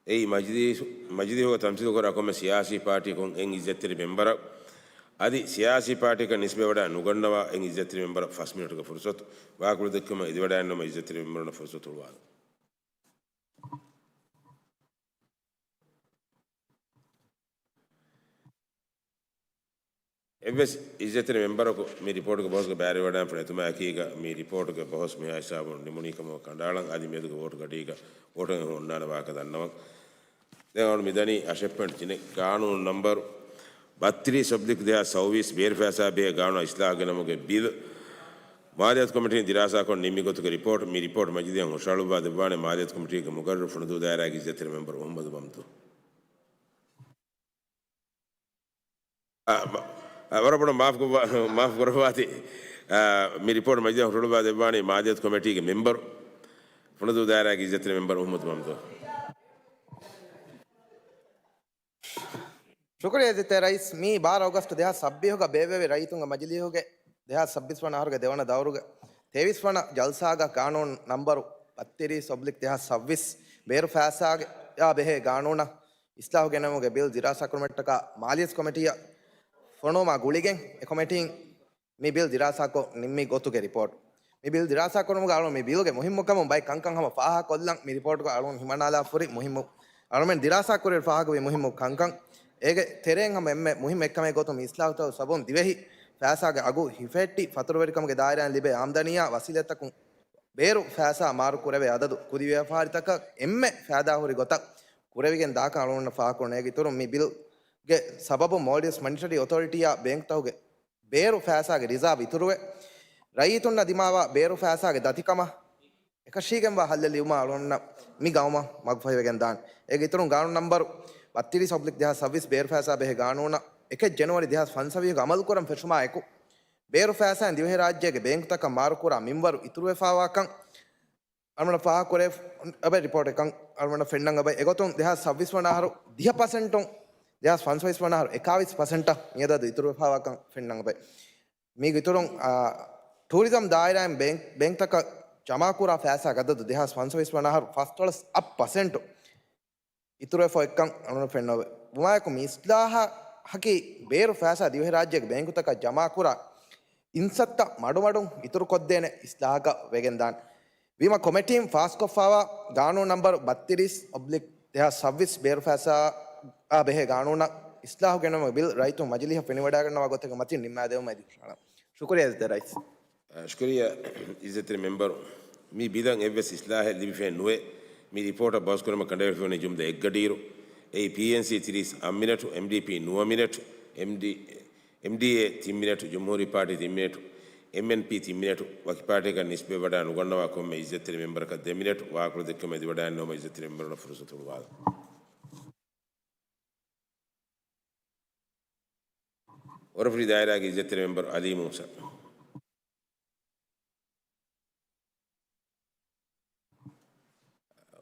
އެއީ މަޖިލީހު، މަޖިލީހުގަ ތަމްސީލުކުރާ ކޮންމެ ސިޔާސީ ޕާޓީއަކުން އެއް އިއްޒަތްތެރި މެމްބަރަށް، އަދި ސިޔާސީ ޕާޓީއަކަށް ނިސްބަތްވެވަޑައި ނުގަންނަވާ އެއް އިއްޒަތްތެރި މެމްބަރަށް ފަސް މިނެޓުގެ ފުރުސަތު. ވާހަކަ ދެއްކުމަށް އެދިވަޑައިގަންނަވަން އިއްޒަތްތެރި މެމްބަރުންނަށް ފުރުސަތު ހުޅުވާލަން. އެއްވެސް އިއްޒަތްތެރި މެމްބަރަކު މި ރިޕޯޓުގެ ބަހުސްގަ ބައިވެރިވެވަޑައިގެންފުނެ އެތުމާއެކީގަ މި ރިޕޯޓުގެ ބަހުސް މިހާ ހިސާބުން ނިމުނީކަމަށް ކަނޑައަޅަން. އަދި މިއަދުގެ ވޯޓުގަޑީގަ ވޯޓު އެންމެ އޮންނާނެ ވާހަކަ ދަންނަވަން. ދެން އަޅު މިދަނީ އަށެއް ޕޮއިންޓް ތިނެއް، ގާނޫނު ނަމްބަރު ބައްތިރީސް އޮބްލިކް ދެހާސް ސައުވީސް ބޭރު ފައިސާ ބެހޭ ގާނޫނާ އިސްލާހު ގެނަމުގެ ބިލް. މާލިޔާތު ކޮމިޓީން ދިރާސާކޮށް ނިންމި ގޮތުގެ ރިޕޯޓް. މި ރިޕޯޓް މަޖިލީހަށް ހުށަހަޅުއްވާ ދެއްވާނެ މާލިޔާތު ކޮމިޓީގެ މުގައްރަރު ފުނަދޫ ދާއިރާގެ އިއްޒަތްތެރި މެމްބަރު އުޙުމަދު މަމްދޫ. އާ، މަ-، އާ، ވަރަށް ބޮޑަށް މާފު ކުރައްވާ-، މާފު ކުރައްވާތި. އާ، މި ރިޕޯޓް މަޖިލީހަށް ހުށަހަޅުއްވާ ދެއްވާނީ މާލިޔާތު ކޮމިޓީގެ މެމްބަރު، ފުނަދޫ ދާއިރާގެ އިއްޒަތްތެރި މެމްބަރު އުޙުމަދު މަމްދޫ. ޝުކުރިއްޔާ އިއްޒަތްތެރި ރައީސް. މި ބާރަ އޮގަސްޓު ދެހާސް ސައްބީސްގަ ބޭއްވެވި ރައްޔިތުންގެ މަޖިލީހުގެ ދެހާސް ސައްބީސް ވަނަ އަހަރުގެ ދެވަނަ ދައުރުގެ ތޭވީސް ވަނަ ޖަލްސާގަ ގާނޫނު ނަމްބަރު ބައްތިރީސް އޮބްލިކް ދެހާސް ސައްބީސް ބޭރު ފައިސާއާ ބެހޭ ގާނޫނަށް އިސްލާހު ގެނެވުމުގެ ބިލް ދިރާސާކުރުމަށްޓަކާ މާލިޔަތު ކޮމިޓީއަށް ފޮނުވުމާ ގުޅިގެން އެ ކޮމިޓީން މި ބިލް ދިރާސާކޮށް ނިންމި ގޮތުގެ ރިޕޯޓް. މި ބިލް ދިރާސާކުރުމުގަ އަޅުން މި ބިލްގެ މުހިއްމުކަމުން ބައެއް ކަންކަން ހަމަ ފާހަގަކޮށްލަން. މި ރިޕޯޓުގަ އަޅުން ހިމަނާލާފަހުރި މުހިއްމު، އަޅުމެން ދިރާސާކުރިއިރު ފާހަގަވި މުހިއްމު ކަންކަން. އޭގެ ތެރެއިން ހަމަ އެންމެ މުހިއްމު އެއްކަމެއް ގޮތުން މި އިސްލާހުތައް ސަބަބުން ދިވެހި ފައިސާގެ އަގު ހިފެހެއްޓި، ފަތުރުވެރިކަމުގެ ދާއިރާއިން ލިބޭ އާމްދަނީއާ ވަސީލަތްތަކުން ބޭރު ފައިސާ މާރު ކުރެވޭ އަދަދު ކުދި ވިޔަފާރިތަކަށް އެންމެ ފައިދާހުރި ގޮތަށް ކުރެވިގެން ދާކަން އަޅުގަނޑަށް ފާހަގަކުރަން. އޭގެ އިތުރުން މި ބިލްގެ ސަބަބުން މޯލްޑިވްސް މަނިޓަރީ އޮތޯރިޓީއާ ބޭންކްތަކުގެ ބޭރު ފައިސާގެ ރިޒާވް އިތުރުވެ، ރައްޔިތުންނަށް ދިމާވާ ބޭރު ފައިސާގެ ދަތިކަމަށް އެކަށީގެންވާ ހައްލެއް ލިބުމަށް އަޅުގަނޑަށް މި ގައުމަށް މަގުފަހިވެގެން ދާނެ. އޭގެ އިތުރުން ގާނޫނު ނަމްބަރު ބައްތިރީސް އޮބްލިކް ދެހާސް ސައްބީސް ބޭރު ފައިސާ ބެހޭ ގާނޫނަށް އެކެއް ޖެނުއަރީ ދެހާސް ފަންސަވީހުގެ އަމަލުކުރަން ފެށުމާ އެކު، ބޭރު ފައިސާއިން ދިވެހިރާއްޖޭގެ ބޭންކުތަކަށް މާރުކުރާ މިންވަރު އިތުރުވެފާވާކަން އަޅުގަނޑަށް ފާހަގަކުރެވޭ ރިޕޯޓެއްކަން އަޅުގަނޑަށް ފެންނަން އެބަ. އެގޮތުން ދެހާސް ސައްބީސް ވަނަ އަހަރު ދިހަ ޕަސެންޓުން ދެހާސް ފަންސަވީސް ވަނަ އަހަރު އެކާވީސް ޕަސެންޓަށް މިއަދަދު އިތުރުވެފާވާކަން ފެންނަން އެބަ. މީގެ އިތުރުން، އާ، ޓޫރިޒަމް ދާއިރާއިން ބޭން-، ބޭންކްތަކަށް ޖަމާކުރާ ފައިސާގެ އަދަދު ދެހާސް ފަންސަވީސް ވަނަ އަހަރު ފަސްދޮޅަސް އަށް ޕަސެންޓު އިތުރުވެފަ އޮތްކަން އަޅުގަނޑު ފެންނަން އެބަ. ވުމާއެކު މި އިސްލާހަކީ ބޭރު ފައިސާ ދިވެހިރާއްޖޭގެ ބޭންކުތަކަށް ޖަމާކުރާ އިންސައްތަ މަޑުމަޑުން އިތުރުކޮށްދޭނެ އިސްލާހަކަށް ވެގެންދާނެ. ވީމަ ކޮމެޓީން ފާސްކޮށްފާވާ ގާނޫނު ނަމްބަރު ބައްތިރީސް އޮބްލިކް ދެހާސް ސައްބީސް ބޭރު ފައިސާއާ ބެހޭ ގާނޫނަށް އިސްލާހު ގެނައުމުގެ ބިލް ރައްޔިތުން މަޖިލީހަށް ފެނިވަޑައިގަންނަވާ ގޮތެއްގެ މަތިން ނިންމާދެވުމަށް އެދި ހުށަހަޅަން. ޝުކުރިއްޔާ އިއްޒަތްތެރި ރައީސް. އަ، ޝުކުރިއްޔާ އިއްޒަތްތެރި މެމްބަރު. މި ބިލަށް އެއްވެސް އިސްލާހެއް ލިބިފައެއް ނުވޭ. މި ރިޕޯޓަށް ބަހުސްކުރުމަށް ކަނޑައެޅިފައިވަނީ ޖުމްލަ އެއްގަޑިއިރު. އެއީ ޕީއެންސީ ތިރީސް އަށް މިނެޓު، އެމްޑީޕީ ނުވަ މިނެޓު، އެމްޑީ، އެމްޑީއޭ ތިން މިނެޓު، ޖުމްހޫރީ ޕާޓީ ތިން މިނެޓު، އެމްއެންޕީ ތިން މިނެޓު، ވަކި ޕާޓީއަކަށް ނިސްބަތްވެވަޑައި ނުގަންނަވާ ކޮންމެ އިއްޒަތްތެރި މެމްބަރަކަށް ދެ މިނެޓު. ވާހަކަ ދެއްކުމަށް އެދިވަޑައިގަންނަވަމުން އިއްޒަތްތެރި މެމްބަރުންނަށް ފުރުސަތު ހުޅުވާލަން. އޮރޮފުށި ދާއިރާގެ އިއްޒަތްތެރި މެމްބަރު އަލީ މޫސާ.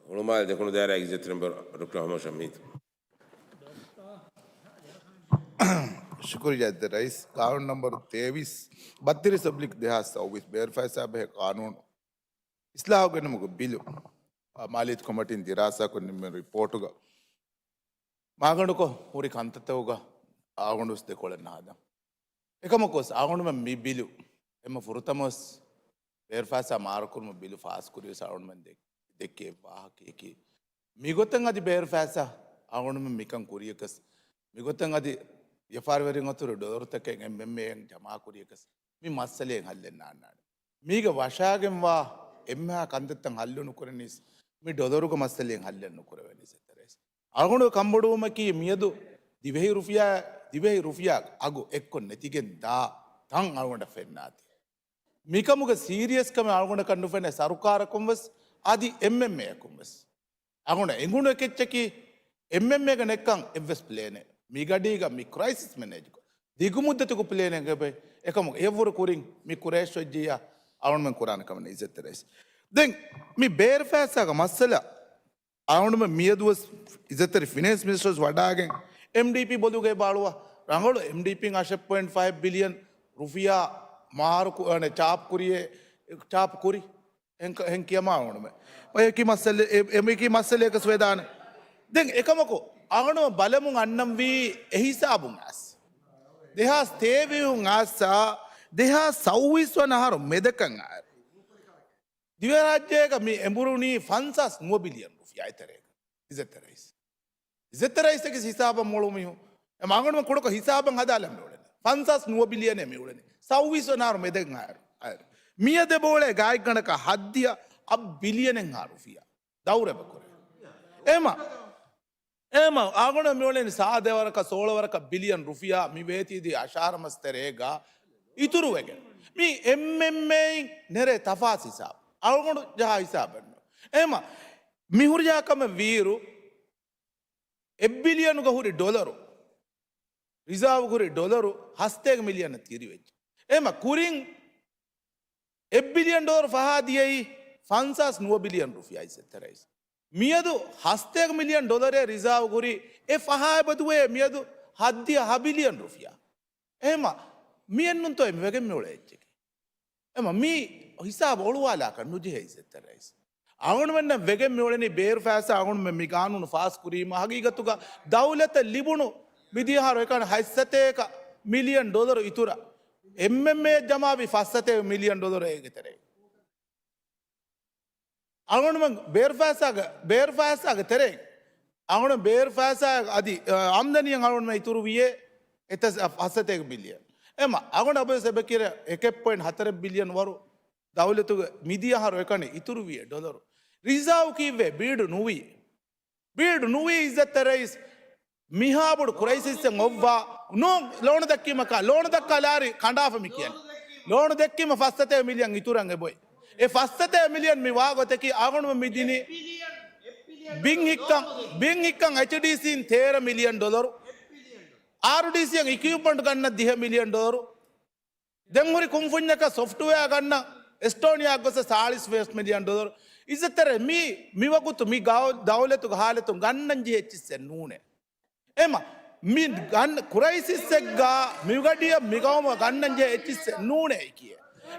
ހުޅުމާލެ ދެކުނު ދާއިރާގެ އިއްޒަތްތެރި މެމްބަރު ޑޮކްޓަރ ހަމަ ޝަމީދު. ޝުކުރިއްޔާ އިއްޒަތްތެރި ރައީސް. ގާނޫނު ނަމްބަރު ތޭވީސް، ބައްތިރީސް އޮބްލިކް ދެހާސް ސައުވީސް ބޭރު ފައިސާ ބެހޭ ގާނޫނު އިސްލާހު ގެނުމުގެ ބިލު، އާ، މާލިޔަތު ކޮމެޓީން ދިރާސާކޮށް ނިންމި ރިޕޯޓުގަ މާގަނޑުކޮށް ހުރި ކަންތައްތަކުގަ އަޅުގަނޑުވެސް ދެކޮޅެއް ނަހަދަން. އެކަމަކުވެސް އަޅުގަނޑުމެން މި ބިލު އެންމެ ފުރަތަމަވެސް ބޭރު ފައިސާ މާރުކުރުމުގެ ބިލު ފާސްކުރިވެސް އަޅުގަނޑުމެން ދެ-، ދެއްކި އެއް ވާހަކަޔަކީ، މިގޮތަށް އަދި ބޭރު ފައިސާ އަޅުގަނޑުމެން މިކަން ކުރިޔަކަސް، މިގޮތަށް އަދި ވިޔަފާރިވެރިން އަތުރު ޑޮލަރުތަކެއް އެމްއެމްއޭއަށް ޖަމާކުރިޔަކަސް، މި މައްސަލައެއް ހައްލެއް ނާންނާނެ. މީގަ ވަށާގެންވާ އެންމެހާ ކަންތައްތައް ހައްލު ނުކުރަނީސް، މި ޑޮލަރުގެ މައްސަލައެއް ހައްލެއް ނުކުރެވެނީސް އެތަރޭސް. އަޅުގަނޑު ކަންބޮޑުވުމަކީ މިއަދު ދިވެހި ރުފިޔާ، ދިވެހި ރުފިޔާ އަގު އެއްކޮށް ނެތިގެން ދާ ތަން އަޅުގަނޑަށް ފެންނާތީ. މިކަމުގެ ސީރިއަސްކަމެއް އަޅުގަނޑަކަށް ނުފެނޭ ސަރުކާރަކުން ވެސް އަދި އެމްއެމްއޭއަކުން ވެސް. އަޅުގަނޑަށް އެނގުނު އެކެއްޗަކީ އެމްއެމްއޭގަ ނެއްކަން އެއްވެސް ޕްލޭނެއް. މިގަޑީގަ މި ކްރައިސިސް މެނޭޖްކޮށް ދިގުމުއްދަތުގެ ޕްލޭނެއް އެބައި އެކަމު އެއަށްވުރެ ކުރިން މި ކުރޭ އިޝޫއެއް ޖިއްޔާ އަޅުގަނޑުމެން ކުރާނެ ކަމެއް ނެތް އިއްޒަތްތެރި ރައީސް. ދެން މި ބޭރު ފައިސާގެ މައްސަލަ އަޅުގަނޑުމެން މިއަދުވެސް އިއްޒަތްތެރި ފިނޭންސް މިނިސްޓަރުވެސް ވަޑާގެން އެމްޑީޕީ ބޮލުގައި ބާޅުވާ ރަނގަޅު އެމްޑީޕީން އަށެއް ޕޮއިންޓް ފައިވް ބިލިއަން ރުފިޔާ މާރު ކު-، އަނެ، ޗާޕް ކުރިޔޭ، ޗާޕް ކުރި. އެން ކ-، އެން ކިޔަމާ އޮނުމެ. އެކި މައްސަލެ-، އެ-، އެ-، އެކި މައްސަލައަކަސް ވެދާނެ. ދެން އެކަމަކު އަޅުގަނޑު ބަލަމުން އަންނަންވީ އެ ހިސާބުން އައިސް. ދެހާސް ތޭވީހުން އައިސް ދެހާސް ސައުވީސް ވަނަ އަހަރު މެދަކަށް އައިރު. ދިވެހިރާއްޖޭގަ މި އެނބުރުނީ ފަންސާސް ނުވަ ބިލިއަން ރުފިޔާ އެތެރޭގަ. އިއްޒަތްތެރި ރައީސް. އިއްޒަތްތެރި ރައީސް އެކި ހިސާބަށް މޮޅު މީހުން. އެ މަގުނުމަ ކުޑަކޮށް ހިސާބަށް ހަދާލަން މިއުޅެނީ. ފަންސާސް ނުވަ ބިލިއަނެއް މިއުޅެނީ. ސައުވީސް ވަނަ އަހަރު މެދެއް އައިރު. އައިރު. މިއަދެ ބޯޅަ ގާތްގަނޑަކަށް ހައްދިހަ އަށް ބިލިއަނެއްހާ ރުފިޔާ. ދައުރެބަ ކުރޭ. އެމަ. އެމަ. އަގުނަ މިއުޅެނީ ސާދަ ވަރަކަށް ސޯޅަ ވަރަކަށް ބިލިއަން ރުފިޔާ މި ވޭތީދީ އަށާރަ މަސް ތެރޭގަ އިތުރުވެގެން. މި އެމްއެމްއޭއިން ނެރޭ ތަފާސް ހިސާބު. އަޅުގަނޑު ޖަހާ ހިސާބެއްނު. އެމަ. މި ހުރިހާ ކަމެއް ވީއިރު، އެއް ބިލިއަނުގަ ހުރި ޑޮލަރު، ރިޒާވް ހުރި ޑޮލަރު ހަސަތޭކަ މިލިއަނަށް ތިރިވެއްޖެ. އެމަ ކުރިން އެއް ބިލިއަން ޑޮލަރު ފަހާ ދިޔައީ ފަންސާސް ނުވަ ބިލިއަން ރުފިޔާ އިއްޒަތްތެރި ރައީސް. މިއަދު ހަސަތޭކަ މިލިއަން ޑޮލަރެއް ރިޒާވް ހުރި އެ ފަހާ އެބަދުވޭ މިއަދު ހައްދިހަ ހަ ބިލިއަން ރުފިޔާ. އެހެމަ މިއެއްނުންތޯ އެ މިވެގެން މިއުޅޭ އެއްޗެކޭ. އެމަ މީ ހިސާބު އޮޅުވާލާކަށް ނުޖެހޭ އިއްޒަތްތެރި ރައީސް. އަޅުގަނޑުމެންނަށް ވެގެން މިއުޅެނީ ބޭރު ފައިސާ އަޅުގަނޑުމެން މި ގާނޫނު ފާސް ކުރީމަ ހަގީގަތުގަ ދައުލަތަށް ލިބުނު މިދިޔަ އަހަރު އެކަނި ހަތްސަތޭކަ މިލިއަން ޑޮލަރު އިތުރަށް އެމްއެމްއޭ ޖަމާވި ފަސްސަތޭކަ މިލިއަން ޑޮލަރު އޭގެ ތެރޭ. އަޅުގަނޑުމެން ބޭރު ފައިސާގަ، ބޭރު ފައިސާގެ ތެރޭ އަޅުގަނޑު ބޭރު ފައިސާ އަދި، އަ، އާމްދަނީއަށް އަޅުގަނޑުމެން އިތުރު ވިޔޭ އެތަސް އަ، ހަސަތޭކަ ބިލިއަން. އެމަ އަޅުގަނޑު އަބަދުވެސް އެބަ ކިޔަނީ އެކެއް ޕޮއިންޓް ހަތަރެއް ބިލިއަން ވަރު ދައުލަތުގެ މިދިޔަ އަހަރު އެކަނި އިތުރު ވިޔޭ ޑޮލަރު. ރިޒާވް ކީއްވެ؟ ބީޑް ނުވި. ބީޑް ނުވީ އިއްޒަތްތެރި ރައީސް. މިހާ ބޮޑު ކްރައިސިސްއެއް އޮއްވާ ނޫން. ލޯނު ދެއްކީމަކާ، ލޯނު ދައްކާ ލާރި ކަނޑާފަ މި ކިޔަނީ. ލޯނު ދެއްކީމަ ފަސްސަތޭކަ މިލިއަން އިތުރަށް އެބޮތް. އެ ފަސްސަތޭކަ މިލިއަން މި ވާ ގޮތަކީ އަޅުގަނޑުމެން މި ދިނީ ބިން ހިއްކަން، ބިން ހިއްކަން އެޗްޑީސީން ތޭރަ މިލިއަން ޑޮލަރު، އާރުޑީސީއަށް އިކްއިޕްމަންޓް ގަންނަން ދިހަ މިލިއަން ޑޮލަރު، ދެން ހުރި ކުންފުންޏަކަށް ސޮފްޓްވެއާ ގަންނަން އެސްޓޯނިއާއަށް ގޮސް ސާޅީސް މިލިއަން ޑޮލަރު. އިއްޒަތްތެރި މީ، މިވަގުތު މި ގައު-، ދައުލަތުގެ ހާލަތުން ގަންނަން ޖެހޭ އެއްޗިއްސެއް ނޫނޭ. އެމަ، މި ގަން-، ކްރައިސިސްއެއްގަ މިގަޑިއަށް މިގައުމަށް ގަންނަން ޖެހޭ އެއްޗިއްސެއް ނޫނޭ އެކިޔޭ.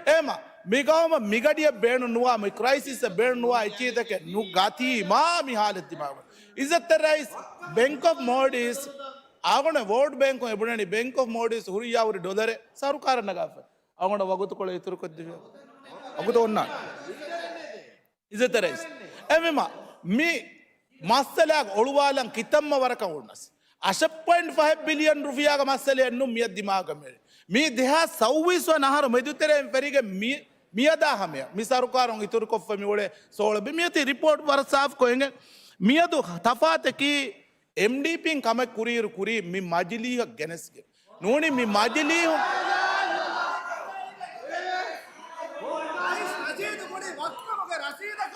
އެމަ، މިގައުމަށް މިގަޑިއަށް ބޭނުން ނުވާ، މި ކްރައިސިސްއަށް ބޭނުން ނުވާ އެއްޗިހިތަކެއް ނުގަތީމާ މި ހާލަތް ދިމާވެ. އިއްޒަތްތެރި ރައީސް، ބެންކް އޮފް މޯލްޑިވްސް، އަޅުގަނޑު ވޯލްޑް ބޭންކުން އެބުނަނީ ބެންކް އޮފް މޯލްޑިވްސް ހުރިއްޔާ ހުރި ޑޮލަރެއް ސަރުކާރަށް ނަގާފަ. އަޅުގަނޑަށް ވަގުތުކޮޅެއް އިތުރުކޮށްދެވޭ. ވަގުތު އޮންނާނެ. އިއްޒަތްތެރި ރައީސް. އެހެންވީމަ، މި މައްސަލައަށް އޮޅުވާލަން ކިތަންމެ ވަރަކަށް އޮންނަސް. އަށެއް ޕޮއިންޓް ފަހެއް ބިލިއަން ރުފިޔާގެ މައްސަލައެއް ނޫން މިއަށް ދިމާވެގެން މިއުޅެނީ. މީ ދެހާސް ސައުވީސް ވަނަ އަހަރު މެދުތެރެއިން ފެށިގެން މި، މިއަދާ ހަމަޔަށް މި ސަރުކާރުން އިތުރުކޮށްފަ މިއުޅޭ ސޯޅަ ބި-، މިއޮތީ ރިޕޯޓް ވަރަށް ސާފުކޮށް އެނގޭ. މިއަދު ތަފާތަކީ އެމްޑީޕީން ކަމެއް ކުރިއިރު ކުރީ މި މަޖިލީހަށް ގެނެސްގެން. ނޫނީ މި މަޖިލީހުން.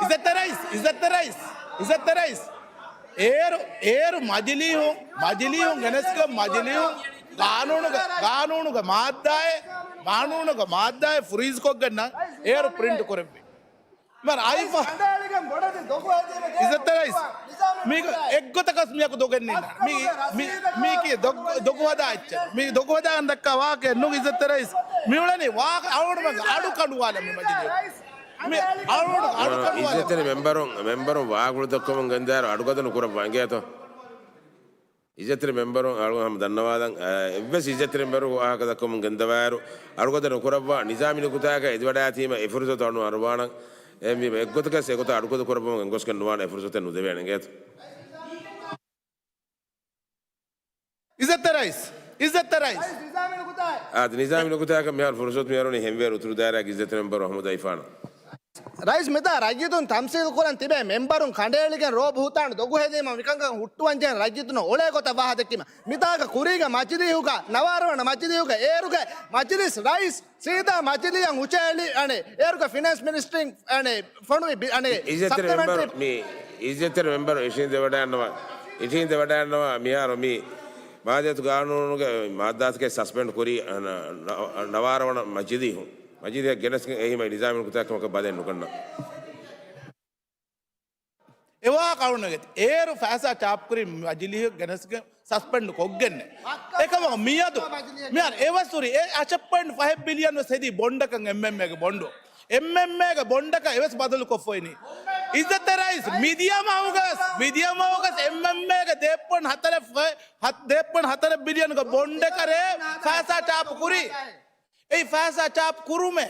އިއްޒަތްތެރި ރައީސް، އިއްޒަތްތެރި ރައީސް، އިއްޒަތްތެރި ރައީސް. އޭރު، އޭރު މަޖިލީހުން، މަޖިލީހުން ގެނެސްގެން މަޖިލީހުން ގާނޫނުގެ، ގާނޫނުގެ މާއްދާއެއް، ގާނޫނުގެ މާއްދާއެއް ފްރީޒް ކޮށްގެން އޭރު ޕްރިންޓް ކުރެއްވި. މަރ އައިފަ. އިއްޒަތްތެރި ރައީސް. މީގަ އެއްގޮތަކަސް މިއަކު ދޮގެއް ނީން. މީ، މީ، މީކީ ދޮގު-، ދޮގު ހަދާ އެއްޗެއް. މީ ދޮގު ހަދާން ދައްކާ ވާހަކައެއް ނޫން އިއްޒަތްތެރި ރައީސް. މިއުޅެނީ ވާހަކަ އަޅުގަނޑުމެން އަޑު ކަނޑުވާލަން މި މަޖިލީހުން. މި އަޅުގަނޑު އަޑު ކަނޑުވާލަން. އިއްޒަތްތެރި މެމްބަރުން، މެމްބަރުން ވާގުޅު ދައްކަމުން ގެންދާއިރު އަޑުގަދަ ނުކުރައްވާ އިނގޭތޯ. އިއްޒަތްތެރި މެމްބަރުން އަޅުގަނޑު ހަމަ ދަންނަވާލަން، އެއްވެސް އިއްޒަތްތެރި މެމްބަރު ވާހަކަ ދައްކަމުން ގެންދަވާއިރު، އަޑުގަދަ ނުކުރައްވާ ނިޒާމީ ނުކުތާއަކަށް އެދިވަޑާތީމަ އެ ފުރުސަތު އަޑު އަރުވާނަން. އެ މި އެއްގޮތަކަސް އެގޮތަށް އަޑުގަދަ ކުރައްވަމުން އެނގޮސްގެން ނުވާނެ އެ ފުރުސަތެއް ނުދެވޭނެ އިނގޭތޯ. އިއްޒަތްތެރި ރައީސް، އިއްޒަތްތެރި ރައީސް. އާދެ، ނިޒާމީ ނުކުތާއަކަށް މިހާރު ފުރުސަތު މިއަރުވަނީ ހެންވޭރު އުތުރު ދާއިރާގެ އިއްޒަތްތެރި މެމްބަރު އަޙްމަދު އައިފާނަށް. ރައީސް، މިތާ ރައްޔިތުން ތަމްސީލު ކުރަން ތިބޭ މެމްބަރުން ކަނޑައެޅިގެން ރޯ ބުހުތާނު ދޮގު ހެދީމަ މިކަންކަން ހުއްޓުވަންޖެހޭނެ ރައްޔިތުންނަށް އޮޅޭ ގޮތަށް ވާހަކަ ދެއްކީމަ. މިތާގަ ކުރީގެ މަޖިލީހުގަ، ނަވާރަވަނަ މަޖިލީހުގަ އޭރުގެ މަޖިލިސް ރައީސް ސީދާ މަޖިލީހަށް ހުށައެޅި، އަނެއް، އޭރުގެ ފިނޭންސް މިނިސްޓްރީން، އަނެއް، ފޮނުވި ބި-، އަނެއް، އިއްޒަތްތެރި ސަޕްލިމެންޓްރީ މެމްބަރު، މި އިއްޒަތްތެރި މެމްބަރު އިށީނދެވަޑައިންނަވާ، އިށީނދެވަޑައިންނަވާ މިހާރު މި މާލިޔަތު ގާނޫނުގެ މާއްދާތަކެއް ސަސްޕެންޑް ކުރީ، އަ، ނަ-، ނަ-، ނަވާރަވަނަ މަޖިލީހުން. މަޖިލީހަށް ގެނެސްގެން އެހީމަ ނިޒާމީ ނުކުތާކަމަކަށް ބަލައެއް ނުގަންނަ. އެވާހަކަ އަޅުނަގެ އޭރު ފައިސާ ޗާޕްކުރި މަޖިލީހަށް ގެނެސްގެން ސަސްޕެންޑް ކޮށްގެންނެ. އެކަމަކު މިއަދު މިހާރު އެވަސް ހުރި އެ އަށެއް ޕޮއިންޓް ފަހެއް ބިލިއަން ވެސް ހެދީ ބޮންޑަކަށް އެމްއެމްއޭގެ ބޮންޑު. އެމްއެމްއޭގެ ބޮންޑަކަށް އެވެސް ބަދަލު ކޮށްފައިނީ. އިއްޒަތްތެރި ރައީސް މިދިޔަ މަހުގަސް، މިދިޔަ މަހުގަސް އެމްއެމްއޭގެ ދޭއްޕޮން ހަތަރެއް ފަ-، ހަތް، ދޭއްޕޮން ހަތަރެއް ބިލިއަންގެ ބޮންޑެކަށް ރޭ ފައިސާ ޗާޕް ކުރީ. އެއީ ފައިސާ ޗާޕް ކުރުމޭ.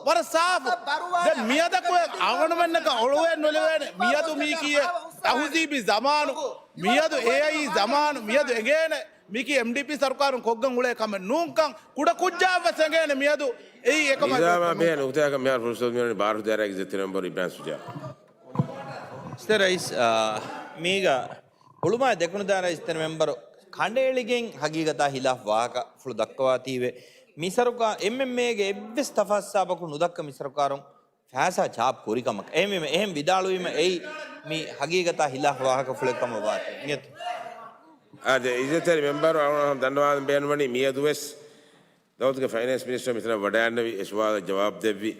ވަރަށް ސާފު. ދެން މިއަދަކު އަޅުގަނޑުމެންނަކަށް އޮޅުވޭ ނުލެވޭނެ. މިއަދު މީކީ ތަހުޒީބީ ޒަމާނު. މިއަދު އޭއައީ ޒަމާނު. މިއަދު އެނގޭނެ. މީކީ އެމްޑީޕީ ސަރުކާރުން ކޮށްގެން އުޅޭ ކަމެއް ނޫންކަން ކުޑަކުއްޖާއަށްވެސް އެނގޭނެ މިއަދު. އެއީ އެކަމަށް ނިޒާމާ ބެހޭ ނުކުތާއަކަށް މިހާރު ފުރުސަތު މިއޮންނަނީ ބާރު ދާއިރާގެ އިއްޒަތްތެރި މެމްބަރު އިބްރާހިމް ޝުޖާ. އިއްޒަތްތެރި ރައީސް، އާ، މީގަ ހުޅުމާލެ ދެކުނު ދާއިރާ އިއްޒަތްތެރި މެމްބަރު ކަނޑައެޅިގެން ހަގީގަތާ ހިލާފް ވާހަކަފުޅު ދައްކަވާތީވެ، މި ސަރުކާ-، އެމްއެމްއޭގެ އެއްވެސް ތަފާސް ހިސާބަކުން ނުދައްކަ މި ސަރުކާރުން ފައިސާ ޗާޕް ކުރި ކަމަކަށް. އެހެންވީމަ، އެހެން ވިދާޅުވީމަ އެއީ މި ހަގީގަތާ ހިލާފް ވާހަކަފުޅެއް ކަމަށް ވާތީ. އާދެ، އިއްޒަތްތެރި މެމްބަރު އަޅުގަނޑު ދަންނަވާލަން ބޭނުންވަނީ މިއަދުވެސް ދައުލަތުގެ ފައިނޭންސް މިނިސްޓަރ މިތަނަށް ވަޑައިގެންނެވި އެ ސުވާލަށް ޖަވާބު ދެއްވި